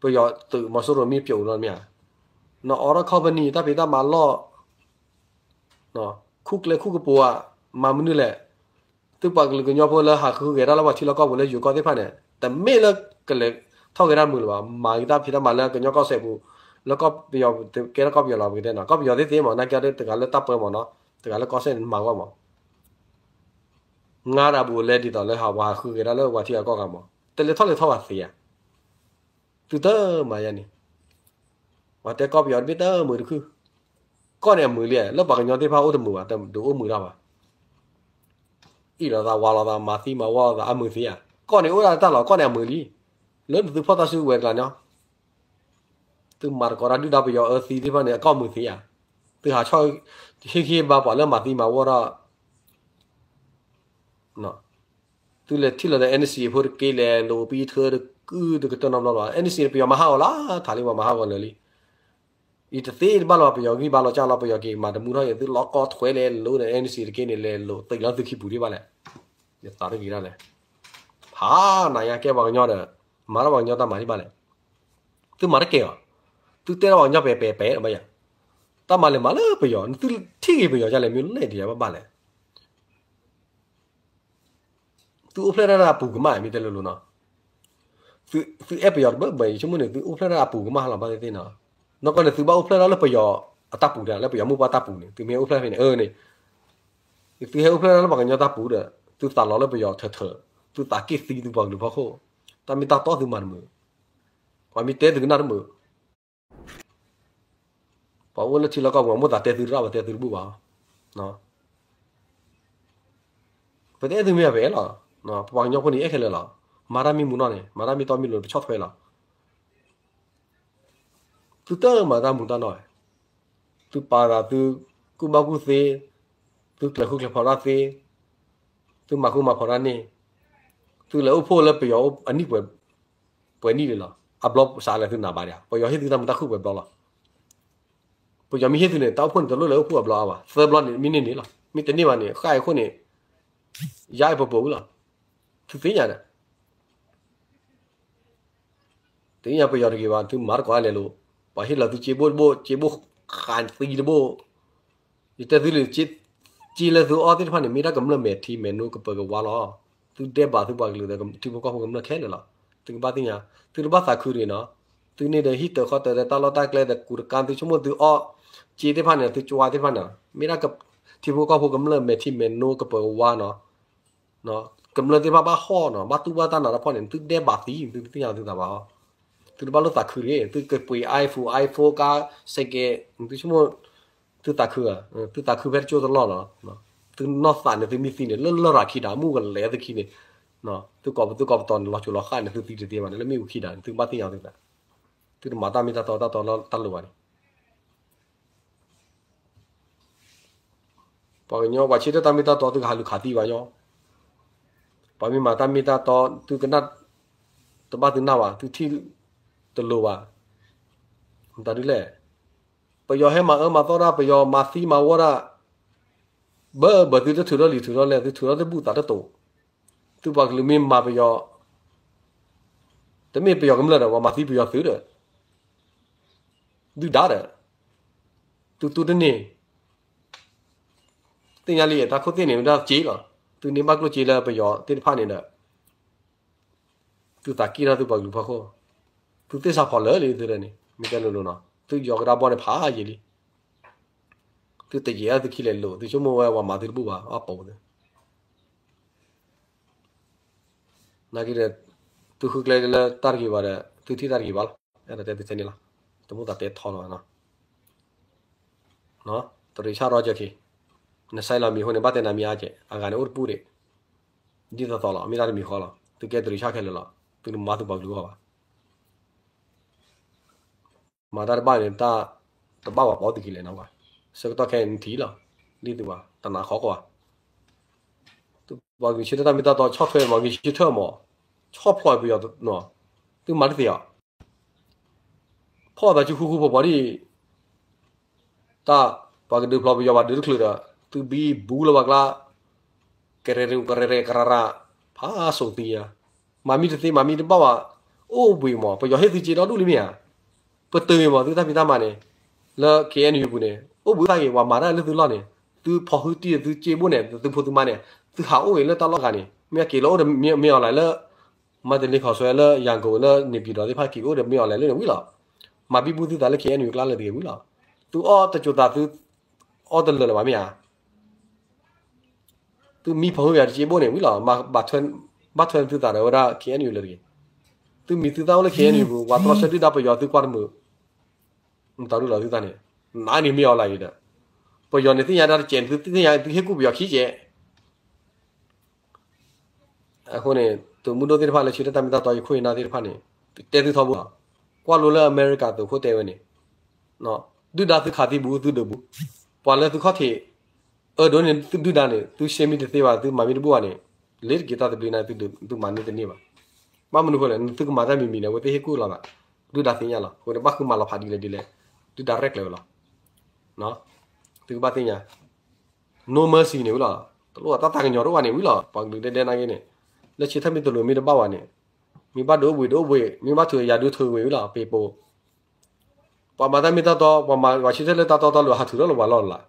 ပယီၤသုးမီၤစိရိၤမ့ၢ်ပျိာ်လီၤမ့ၢ်ဧါ, နအိးထီၣ် company တၢ်ဖံးတၢ်မၤလီၢ် ခူၣ်ကျဲခူၣ်ကပူၤဧါ, မၤမနုၤလဲၣ်, သုပှၤကလုာ်ကညီဖိလၢဟးဃုဂဲၤတၢ်လၢပှၤထံလီၢ်ကီၢ်ပူၤလၢယိၤကီၢ်သ့ၣ်တဖၣ်န့ၣ် တမ့ၢ်လၢကလဲၤထီၣ်ဂဲၤတၢ်မုာ်လၢၤဘၣ်, မၤက့ၤတၢ်ဖံးတၢ်မၤလၢကညီကီၢ်စဲၣ်ပူၤ, လၢကီၢ်ပယီၤ ကဲထီၣ်ကီၢ်ပယီၤလီၤ ပကတဲနီၤ, ကီၢ်ပယီၤသ့ၣ်သ့ၣ်မး နာ်က့ၤတဂၤလၢတၢ်ပၢမးနီၤ, တဂၤလၢကီၢ်စဲၣ်န့ၣ်မၤဝဲမး ငါဒၣ်ဘူးလဲၤဒ်သိးလၢဟးဝဲဟးဃုဂဲၤတၢ်လၢပှၤထံဂၤကီၢ်ဂၤမး, တလဲၤထီၣ်လဲၤထီၣ်ဘၣ်သ့ဧါ, သုတမၤယါန့ၣ်, ပှၤတဲကီၢ်ပယီၤတဘ့ၣ်တမုာ်တခု, ကီၢ်န့ၣ်အမုာ်လံ, လၢပှၤကညီသ့ၣ်တဖၣ်အိၣ်တမုာ်ဘၣ်, တအိၣ်မုာ်တၢ်ဘၣ်, အ့ၣ်လိာ်သးဝးလိာ်သး မၤသံမၤဝီလိာ်သး အမုာ်သ့ဧါ, ကီၢ်န့ၣ်အိၣ်ဒၣ်တၢ်လီၤ ကီၢ်န့ၣ်အမုာ်လံ, လၢနသုဖီၣ်တၢ်စုကဝဲၤတကျါန့ၣ် သုမၤသကိးတၢ်ဒုၣ်ဒါပယီၤအၢသံသ့ၣ်တဖၣ်န့ၣ် အကီၢ်မုာ်သ့ဧါ, သုဟးဆီၣ်ဟ့ၣ်ဂံၢ်ဘါပှၤလၢမၤသံမၤဝီဒီး သုလဲၤထံၣ်လီၤဒီး NCA ဖိတက့ၢ် လဲၤလိာ်ပံထၢတကုၢ်တကတၢၢ်နီတဘျီလီၤ, NCA ပယီၤမၤဟးဂီၤလၢထးလံ ပှၤမၤဟးဂီၤလၢာ်လံ, အံၤတသ့တဘၣ်လၢၤဘၣ် ပယီၤဂံၢ်ဘါလီၤကၢ်လီၤ ပယီၤက့ၤမၤတမူထီၣ်အံၤ သုလီၢ်ကီထွဲလဲၤလိာ်ဒီး NCA တက့ၢ်န့ၣ် လဲၤလိာ်သံးလီၤသုခံပူၤဒံးဘၣ်လဲၣ်, ယသးတဂ့ၤဒၣ်လဲၣ်, ဖးနၤညါကဲပှၤကညီဒီး မၤထီၣ်ပှၤကညီတၢ်မၤဒံးဘၣ်လဲၣ်, သုမၤတကဲအီၤ, သုတဲထီၣ်ပှၤကညီပဲာ်ပဲာ်ပဲာ်ဘၣ်ယၤ, တၢ်မၤလဲၤမၤလၢပယီၤ နသုထံၣ်ဂ့ၤပယီၤဒ်လဲၣ် မ့ၢ်လဲၣ်ဒ်ယၤဘၣ်ဘၣ်လဲၣ် သုအိၣ်ဖျဲၣ်တၢ်လၢအပူၤကမၣ် မ့ၢ်တဲလိၤလိၤနီၤ, သုအဲၣ်ပယီၤတဘၣ်ဘၣ် ယဆိကမိၣ်န့ၣ် သုအိၣ်ဖျဲၣ်တၢ်လၢအပူၤကမၣ်ဟးလီၤဘၣ်သ့ၣ်သ့ၣ်နီၤ, နီၢ်ကီၢ်န့ၣ် သုဘၣ်အိၣ်ဖျဲၣ်တၢ်လၢပယီၤအတၢ်ပူၤဒီး လၢပယီၤမိၢ်ပှၢ်တၢ်ပူၤန့ၣ် သုမ့ၢ်အိၣ်ဖျဲၣ်ဖဲန့ၣ် အၢန့ၣ်, သုဟဲအိၣ်ဖျဲၣ်တၢ်လၢပှၤကညီတၢ်ပူၤဒီး သုသးလီၤလၢပယီၤထၢၣ်ထၢၣ်, သုသးက့ၣ်သံသုပှၤကလုာ်ဖီခိၣ်, တၢ်မ့ၢ်တၢ်တီသုမၤတမုာ်, ပှၤမ့ၢ်တဲသုကနၣ်တမုာ် ပှၤအိၣ်လၢထံလီၢ်ကီၢ်ပူၤ မိၢ်သးတဲသုတရၣ် ပှၤတဲသုတဘူၣ်ဘၣ်, ပတအဲၣ်သုမ့ၢ်ဘၣ်ပအဲၣ်လီၤ, ပပှၤကညီဖိန့ၣ်အဲၣ်ခဲလၢာ်လီၤ, မၤတၢ်မ့ၢ်မူနီၢ်န့ၣ် မၤတၢ်မ့ၢ်တီမ့ၢ်လိၤ ပဆီၣ်ထွဲလီၤ, သုတမၤတၢ်မူတၢ်နီၢ်, သုပာ်သးသုကူၣ်ဘၣ်ကူၣ်သ့, သုကျဲၤဃူကျဲၤဖိးတၢ်သ့, သုမၤဃူမၤဖိးတၢ်န့ၣ်, သုလဲၤအိၣ်ဖှိၣ်လၢပယီၤအနံၣ်ပှဲၤနံၣ်လံလီၤ, အဘျီစးလဲၤသုနၤဘၣ်ဒံး, ပယီၤဟ့ၣ်သုတၢ်မုာ်တၢ်ခုၣ်ပှဲၤဘျီလီၤ, ပယီၤမ့ၢ်ဟ့ၣ်သုန့ၣ် တၢ်အိၣ်ဖှိၣ်န့ၣ် တလိၣ်လဲၤအိၣ်ဖှိၣ်အဘျီအါဘၣ်, သၢဘျီန့ၣ် မ့ၢ်န့ၢ်န့ၣ်လီၤ, မ့ၢ်တန့ၢ်ဘၣ်န့ၣ် ဃၣ်အံၤအဃိန့ၣ်, ယါအံၤပပိာ်ဝံၤလီၤ, သုသ့ၣ်ညါဒီး သ့ၣ်ညါပယီၤတဂ့ၤဘၣ် သုမၤတကိးလဲၤလိၤ, ပှၤဟ့ၣ်လီၤသုစ့ဘိၣ်တဘိၣ် စ့ဘိၣ်ဃးသံတဘိၣ်, ယတဲသုလၢ စ့လၢသုအီၣ်သ့ၣ်တဖၣ်န့ၣ် မ့ၢ်ဒၣ်ကမျၢၢ်မဲာ်ထံမဲာ်နိကပၢၤကဝါလီၤ, သုဒဲးဘးသုပှၤကလုာ်ဒီးထံဖိကီၢ်ဖိကမျၢၢ်ခဲလၢာ်လီၤ, သုကဘၣ်သးခုတဂ့ၤနီၤ, သုန့ၣ်ဒီးဟံၣ်တၢၤဃီတၢၤဒီးတၢ်လီၢ်တၢ်ကျဲဒီးကူတကါ သုဆိကမိၣ်သုအီၣ်စ့သ့ၣ်တဖၣ်န့ၣ် သုကဝါသ့ၣ်တဖၣ်န့ၣ် မ့ၢ်ဒၣ်ထံဖိကီၢ်ဖိကမျၢၢ်မဲာ်ထံမဲာ်နိကပၢၤကဝါနီၤ, ကမျၢၢ်သ့ၣ်တဖၣ်ဘၣ်ဟီၣ်နီၤ ဘၣ်တူၢ်ဘၣ်တၢ်နးတၢ်ဖှီၣ်န့ၣ် သုဒဲးဘးသံ သုတသ့ၣ်ညါသုသးဘၣ်အီၤ, သုတဘၣ်လိၣ်သးခုတဂ့ၤ, သုကပှ့ၤ iPhone, iPhone ကါ စဲးကဲး သုဆိကမိၣ် သုသးခုဧါ, သုသးခုဖဲတကၠိၢ်တလီၢ်နီၤ, သုနီၢ်သးန့ၣ် သုမ့ၢ်သံန့ၣ် လၢလရာ်ခံဒး မုၣ်ကလဲၤသုခံန့ၣ်, သုကိးပသူကိးပသီန့ၣ် လီၤစိၤလီၤဃၣ်န့ၣ် သုသံတသ့ဘၣ်န့ၣ် လၢမ့ၣ်အူခံဒးန့ၣ် သုကဘၣ်သ့ၣ်ညါသုသး, သုတမၤတၢ်မ့ၢ်တၢ်တီတၢ်တီလၢတၢ်လိၤဘၣ်န့ၣ် ပှၤကညီ ပှၤဆၢထၢၣ်တၢ်မ့ၢ်တၢ်တီ သုကဟးလူၤခးသံဘၣ်ညီ, ပှၤမ့ၢ်မၤတၢ်မ့ၢ်တၢ်တီ သုကနၣ်တဘၣ်သုနၢ်ဘၣ် သုထံၣ်တလိၤဘၣ်, မတၤဒ်လဲၣ်, ပယီၤဟဲမၤအၢမၤသီတၢ် ပယီၤမၤသံမၤဝီတၢ်, ဘၣ်ဘၣ်သုတထုးထီၣ်လံာ်ထုးထီၣ်လဲၢ် သုထုးထီၣ်တဘူၣ်သးတတိာ်, သုပှၤကလုာ်မ့ၢ်မၤပယီၤ တမ့ၢ်ပယီၤကမျၢၢ်ဒီး ပှၤမၤသံပယီၤသုးဒီး ဒုၣ်ဒါဒီး သုတူၢ်တန့ၢ်, သ့ၣ်ညါလံ တၢ်ခိၣ်သ့ၣ်န့ၣ် ဝဲဒၣ်စ့လီၤ, သုန့ၢ်ဘၣ်ကျိၣ်စ့လၢပယီၤသ့ၣ်တဖၣ်န့ၣ်ဒီး သုသးက့ၣ်ထီၣ်သုပှၤကလုာ်ဖီခိၣ်, သုသ့ၣ်ဆါဖီၣ်လၢာ်လံသုဒီးန့ၣ် မ့ၢ်တဲလိၤလိၤနီၤ သုယီၤကဒါဘီန့ၣ်ဖးယံာ်လံ, သုတယံာ်အသုခံလဲၤလိာ် သုဆိကမိၣ်ဝဲပှၤမၤသုတဘူၣ်ဘၣ် အပိာ်သု နာ်က့ဒီး သုဃုကျဲလၢတၢ်တဂ့ၤဘၣ်ဒီး သုထံၣ်တၢ်တဂ့ၤဘၣ်လီၤ. အဲၣ်ဒိးတဲသုထဲန့ၣ်လီၤ. တမူသးတဲထီလီၤဘၣ်နီၤ. တရံးဆၣ်ရီကၠၢ်ခံ, နဆဲးလီၤမံၤအဃိန့ၣ် ဘၣ်တဲနၤမံၤအါကဲး အဂၤန့ၣ်အိၣ်တပူၤဒံး, ဒ်သိးသိးလီၤ မ့ၢ်တၢ်တမံၤဃီလီၤ. သုကဲတရံးဆၣ်ခဲလၢာ်လီၤ. သုတမၤသုပှၤကလုာ်အဂီၢ်ဘၣ်. မၤတၢ်တဘၣ်န့ၣ် တၢ်တဘၣ်ဝဲပိာ်သုခံလဲၣ်နီၤ. ဆၢကတီၢ်ခဲအံၤနထံၣ်လီၤ. ဒ်သုဘၣ် တနာ်ဃီကီးဘၣ်. သုပှၤဂံၢ်ဆၢထၢၣ်တၢ်မ့ၢ်တၢ်တီ ဆီၣ်ထွဲမး ဂံၢ်ဆၢထၢၣ်မး, ဆီၣ်ဖျိးပယီၤ, သုမၤတသ့ဧါ. ဖီၣ်သးစုဃူဃူဖိးဖိးဒ် တၢ်ပှၤကဒုးဖျိးပယီၤဘၣ်ဒုးတချုးဒီး သုဘံဘူလၢပှၤကျါ ကရဲရူၤကရဲရဲကရၤရၤ ဖးစိၤသံဧါ. မၤမံတသ့ မၤမံတဘၣ်ဘၣ်, အိၣ်ဘှံးမး ပယီၤဟ့ၣ်သုစ့ဒီဒူၣ်လံမ့ၢ်ဧါ. ပတုာ်မး သုတၢ်ဖံးတၢ်မၤန့ၣ် လၢ ခ့ၣ်အဲၣ်ယူၣ်ပူၤန့ၣ် အိၣ်ဘှံးသၣ်ဂ့ၤ ပှၤမၤတၢ်လၢသုလီၢ်န့ၣ် သုဖီၣ်ဟုတံၢ်သုစ့ဘိၣ်န့ၣ် သုဖိသုမါန့ၣ် သုဟးအိၣ်ဂ့ၤလၢတၢ်လီၢ်ဂၤန့ၣ် မ့ၢ်အက့ၤလၢအိၣ်ဒီးမ့ၢ်အီၤလၢ မၤတလ့ခီၣ်ဆွဲလၢယၤကိာ်လၢ နေပြည်တော်သ့ၣ်တဖၣ်က့ၤအိၣ်ဒီးမ့ၢ်အီၤလဲၣ်လၢန့ၣ်ဝံၤလီၤ. မၤဘံဘူသုသးလၢ ခ့ၣ်အဲၣ်ယူၣ် ကျါလၢတဂ့ၤဝံၤလီၤ. သုအီၣ်တစိၤသးသု အီၣ်တလၢာ်လၢၤဘၣ်မ့ၢ်ဧါ. သုမံဖီၣ်ဟုယၤတစ့ဘိၣ်န့ၣ်ဝံၤလီၤ. ဘၣ်ထွဲသုသးဒီးဝဲဒၣ် ခ့ၣ်အဲၣ်ယူၣ် လၢတဂ့ၤ. သုမံသုသၣ်အိၣ်လၢ ခ့ၣ်အဲၣ်ယူၣ် ပူၤ ပှၤတြီဆၢဒုၣ်ဒါပယီၤသုကွၢ်တမုာ် မတၤဒုလီၤသုသၣ်န့ၣ် နးန့ၣ်မ့ၢ်အီၤလၢအံၤဒီး ပယီၤန့ၣ်သ့ၣ်ညါတၢ်တစဲးန့ၣ် သုသ့ၣ်ညါသုဟ့ၣ်ကူၣ်ပယီၤခံကဲး အဃိန့ၣ် သုးမုၢ်ဒိၣ်သ့ၣ်တဖၣ်လၢဆၢထၢၣ်တၢ်မ့ၢ်တၢ်တီ ယခိၣ်ယနၢ်သ့ၣ်တဖၣ်န့ၣ် တဲသုထီဘိလီၤ. ကွၢ်လိလၢအမဲရကၤသုးခိၣ်တဲဝဲန့ၣ် ဒုၣ်ဒါသုခးသံဘူးသုဒုးဘူး, ပှၤလၢသုခီၣ်ထံး အၢဒိးန့ၢ်သုဒုၣ်ဒါန့ၣ် သုရှဲမံတသ့ဘၣ် သုမၤမံတဘူၣ်ဘၣ်န့ၣ် လ့ၤတက့ၤတၢ်သဘျ့န့ၣ် သုမၤန့ၢ်တန့ၢ်ဘၣ်. ဘၣ်မနုၤအဃိလဲၣ် သုကမၤတၢ်မံၤမံၤန့ၣ် အဝဲသ့ၣ်ဟ့ၣ်ကူၣ်လီၤသး, ဒုၣ်ဒါသ့ၣ်ညါလီၤ. အဃိန့ၣ် ဘၣ်ဃုမၤလီၤဖးဒ်လဲၣ်ဒ်လဲၣ် ဒုၣ်ဒါရဲၣ်ကျဲၤဝဲလီၤ. သုကဘၣ်သ့ၣ်ညါ no mercy န့ၣ်ဝံၤလီၤ. တလိၣ်တၢ်သးကညီၤတအိၣ်ဘၣ်န့ၣ်ဝံၤလီၤ. ပှၤကလုာ်ဒဲဒဲနာ်က့န့ၣ် လၢဆၢထၢၣ်မ့ၢ်တလိၤမ့ၢ်တဘၣ်ဘၣ်န့ၣ် မ့ၢ်ဘၣ်ဒုးအိၣ်ဘှံးဒုးအိၣ်ဘှံး မ့ၢ်ဘၣ်ထုးယၤဒုးထုးဝံၤဝံၤလီၤ ပ့ၤပိာ် ပှၤမၤတၢ်မ့ၢ်တၢ်တီ ပှၤမၤပှၤဆၢထၢၣ်လၢတၢ်တီတၢ်လိၤ ဟးထုးထီၣ်လၢပှၤလီၢ်လၢ်,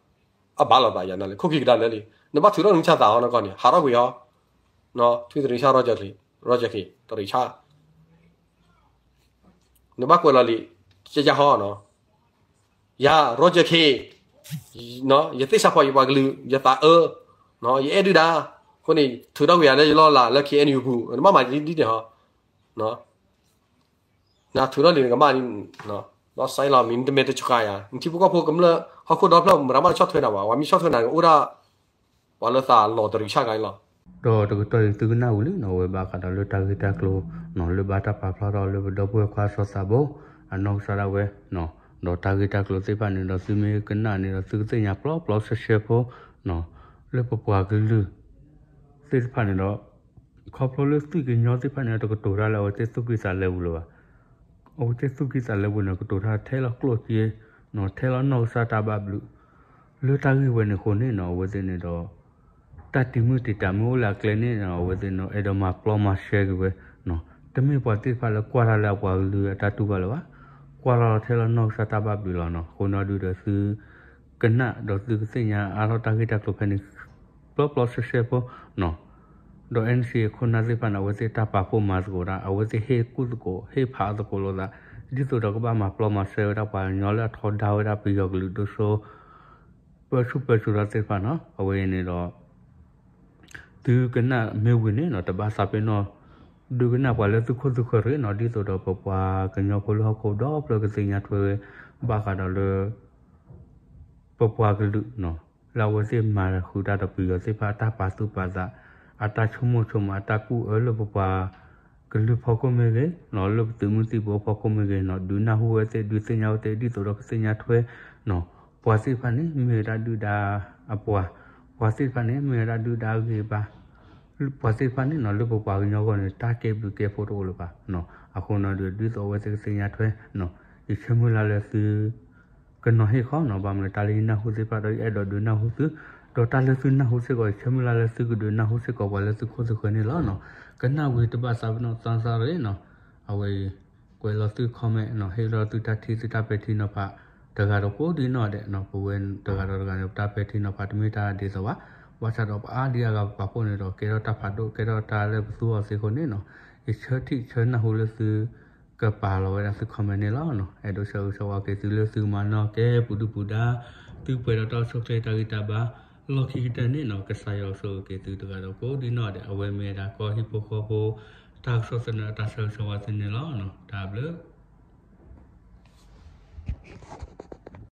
အဘၣ်လိာ်သးယၤနၤလၢ ခိၣ်ခံကဒါလၢလံ, နဘၣ်ထုးထီၣ်နဆၣ်သးဟီနီၢ်ကီၢ်န့ၣ် ဟးထီၣ်ကွံာ်ဟီ, ထွံၣ်တရံးဆၣ် ရီကၠၢ်ခံ တရံးဆၣ် နဘၣ်ကွဲးလီၤလံ, ကယဟီနီၤ, ယၤ ရီကၠၢ်ခံ ယသ့ၣ်ဆၣ်ဖီၣ်ယပှၤကလုာ် ယသးအၢ, ယအဲၣ်ဒုၣ်ဒါ, အဃိန့ၣ် ထုးထီၣ်ကွံာ်ယၤလၢယလီၢ်လၢ်လၢ ခ့ၣ်အဲၣ်ယူၣ် ပူၤ နဘၣ်မၤဒ်န့ၣ်ဟီ နထုးထီၣ်လံနကမၣ်, ဒီးစဲလီၤမံၤ နတမဲာ်တဆှးယၤ, နထံဖိကီၢ်ဖိကမျၢၢ်ဟီၣ်ခိၣ်ဒီဖျၢၣ် မတၤမးတဆီၣ်ထွဲနၤဘၣ်, ပှၤမ့ၢ်ဆီၣ်ထွဲနၤန့ၣ် အိၣ်ဒၣ် ပှၤလၢသးလီၤတရံးဆၣ်ဂၤအံၤလီၤ. ဒီးတကတီၢ်အံၤသုကနၣ်ဝံၤလံနီၤ, အဝဲဘၣ်ဃးဒီးလၢတၢ်ဂ့ၢ်တၢ်ကျိၤ လၢဘၣ်တၢ်ပာ်ဖျါထီၣ်လၢပဒီပုၢ်ဝဲၢ်ခွါစီၤသးဘိ အနီၢ်ကစၢ်ဒၣ်ဝဲ, ဒီးတၢ်ဂ့ၢ်တၢ်ကျိၤသ့ၣ်တဖၣ်န့ၣ်ဒီး သုမ့ၢ်ကနၣ်န့ၣ်ဒီး သုကသ့ၣ်ညါပျီပျီဆှဲဆှဲဖိ လၢပပှၤကလုာ်သ့ၣ်တဖၣ်န့ၣ်ဒီး ခီဖျိလၢသွံၣ်ကညီသ့ၣ်တဖၣ်န့ၣ် တကတိၤတၢ်လၢအဝဲသ့ၣ်သူၣ်ကံၢ်သးလဲပူၤလၢၤဘၣ်. အဝဲသ့ၣ်သူၣ်ကံၢ်သးလဲပူၤန့ၣ် ကတိၤတၢ်ထဲလီၤကျိၣ်စ့, ထဲလီၤနီၢ်ကစၢ်တၢ်ဘၣ်ဘျုး, လၢတၢ်ဂ့ၢ်ဝဲန့ၣ်အဃိန့ၣ်နီၤ အဝဲသ့ၣ်န့ၣ်ဒီး တၢ်တံၤမုၢ်တံၤတၢ်မုၢ်အိၣ်လၢအကျဲန့ၣ်နီၤ အဝဲသ့ၣ်န့ၣ် အဲၣ်ဒိးမၤပျီမၤဆှဲက့ၤဝဲ, တမ့ၢ်ပှၤသ့ၣ်တဖၣ်လၢကွၢ်တၢ်လၢအပှၤကလုာ်အတၢ်တူၢ်ဘၣ်လၢၤဘၣ်, ကွၢ်လီၤထဲလီၤနီၢ်ကစၢ်တၢ်ဘၣ်ဘျုးလီၤနီၤ. အဃိန့ၣ်ဒုးဒီးသု ကနၣ်ဒီးသုကသ့ၣ်ညါအါထီၣ်တၢ်ဂ့ၢ်တၢ်ကျိၤဖဲန့ၣ် ပျီပျီဆှဲဆှဲဖိနီၤ. ဒီး NCA ခိၣ်နၢ်သ့ၣ်တဖၣ်န့ၣ် အဝဲသ့ၣ်တၢ်ပာ်ဖှိၣ်မၤသကိးတၢ် အဝဲသ့ၣ်ဟ့ၣ်ကူၣ်သကိး ဟ့ၣ်ဖးသကိးလိာ်သး ဒ်သိးဒီးကဘၣ်မၤပျီမၤဆှဲဝဲဒၣ်ပှၤကညီလၢအထီဒါဝဲဒၣ်ပယီၤကလုာ်ဒိၣ်စိ ပၢဆူၣ်ပၢစိးတၢ်သ့ၣ်တဖၣ်နီၤ. အဝဲအံၤန့ၣ်ဒီး သုကနၣ်မ့ၢ်ဝံၤန့ၣ်နီၤ တဘၣ်သးပ့ၤနီၣ် ဒုးကနၣ်ပှၤလၢသုခိၣ်သုဃၢၤတဂ့ၤနီၤ ဒ်သိးဒီးပပှၤကညီဖိလၢဟီၣ်ခိၣ်ဒီဖျၢၣ်ကသ့ၣ်ညါထွဲ ဘၣ်ဃးဒီးလၢ ပပှၤကလုာ်နီၤ လၢအဝဲသ့ၣ်မၤဃုာ်တၢ်ဒီးပယီၤသ့ၣ်တဖၣ်အတၢ်ပာ်သူၣ်ပာ်သး အတၢ်ဆိကမိၣ်ဆိကမး အတၢ်ကူၣ်အၢလၢပပှၤကလုာ်ဖီခိၣ်မ့ၢ်ဂ့ၤ လၢပသုးမုၢ်သံၣ်ဘိဖီခိၣ်မ့ၢ်ဂ့ၤနီၤ ဒုးနၢ်ဟူဝဲသ့ၣ် ဒုးသ့ၣ်ညါဝဲသ့ၣ် ဒ်သိးဒီးကသ့ၣ်ညါထွဲနီၤ ပှၤသ့ၣ်တဖၣ်န့ၣ် မ့ၢ်ဝဲဒၣ်ဒုၣ်ဒါအပှၤ, ပှၤသ့ၣ်တဖၣ်န့ၣ်မ့ၢ်ဝဲဒၣ်ဒုၣ်ဒါအဂ့ၤဘၣ် ပှၤသ့ၣ်တဖၣ်န့ၣ်နီၤ လၢပပှၤကညီအဂီၢ်န့ၣ် တၢ်ကဲဘျုးကဲဖှိၣ်တအိၣ်လၢၤဘၣ်နီၤ. အဃိနီၤဒီး ဒ်သိးအဝဲသ့ၣ်ကသ့ၣ်ညါထွဲနီၤ ယဆၢမုၢ်လၢ်လၢသု ကနီၤဟ့ၣ်ဃီနီၤ ဘၣ်မနုၤတၢ်လၢယနၢ်ဟူသ့ၣ်တဖၣ်ဒီး ယအဲၣ်ဒိးဒုးနၢ်ဟူသု, ဒီးတၢ်လၢသုနၢ်ဟူစ့ၢ်ကီး ယဆၢမုၢ်လၢ်လၢသုကဒုးနၢ်ဟူစ့ၢ်ကီးပှၤလၢသုခိၣ်သုဃၢၤန့ၣ်လီၤနီၤ. ကနၣ်ဝံၤတဘၣ်သးပ့ၤနီၣ်သးစၢ်ရ့ၣ်နီၤ, အဝဲအံၤ ကွဲးလီၤသု comment နီၤ ဟ့ၣ်လီၤသုတၢ်ထံၣ်သုတၢ်ပဲာ်ထံနီၤဖး တဂၤဒီးကိးဒံနီၢ်ဒဲးနီၤ ပဝဲတဂၤဒီးတဂၤန့ၣ် ပတၢ်ပဲာ်ထံနီၤဖးတမ့ၢ်တၢ်ဒ်သိးဘၣ်, ဘၣ်ဆၣ်ဒီးပအါဒံအါဂၤပပာ်ဖှိၣ်န့ၣ်ဒီး ကဲထီၣ်တၢ်ဖးဒိၣ် ကဲထီၣ်တၢ်လၢပသူအီၤစ့ၢ်ကီးန့ၣ်နီၤ, ယဆၢထံၣ်ဆၢနၢ်ဟူလၢသု ကပာ်လီၤဝဲဒၣ်သု comment န့ၣ်လီၤ. အဲၣ်ဒိးဆၢဂ့ၤဆၢဝါက့ၤသုလၢသုကမၤနီၣ်ကဲပူၤဒုၣ်ပူၤဒါ, သုပှဲၤဒီးတၢ်အိၣ်ဆူၣ်အိၣ်ချ့တၢ်ဂံၢ်တၢ်ဘါ, လီၢ်ခံကတၢၢ်န့ၣ်နီၤ ကစၢ်ယွၤကဆိၣ်ဂ့ၤက့ၤသုတဂၤဒီးကိးဒံနီၢ်ဒဲး အဝဲမ့ၢ်ဝဲဒၣ်ကီၢ်ဟံၣ်ဖိဃီဖိ တၢ်ကစီၣ်သနၢၣ်အတၢ်ဆၢဂ့ၤဆၢဝါသုန့ၣ်လီၤ. တၢ်ဘျုး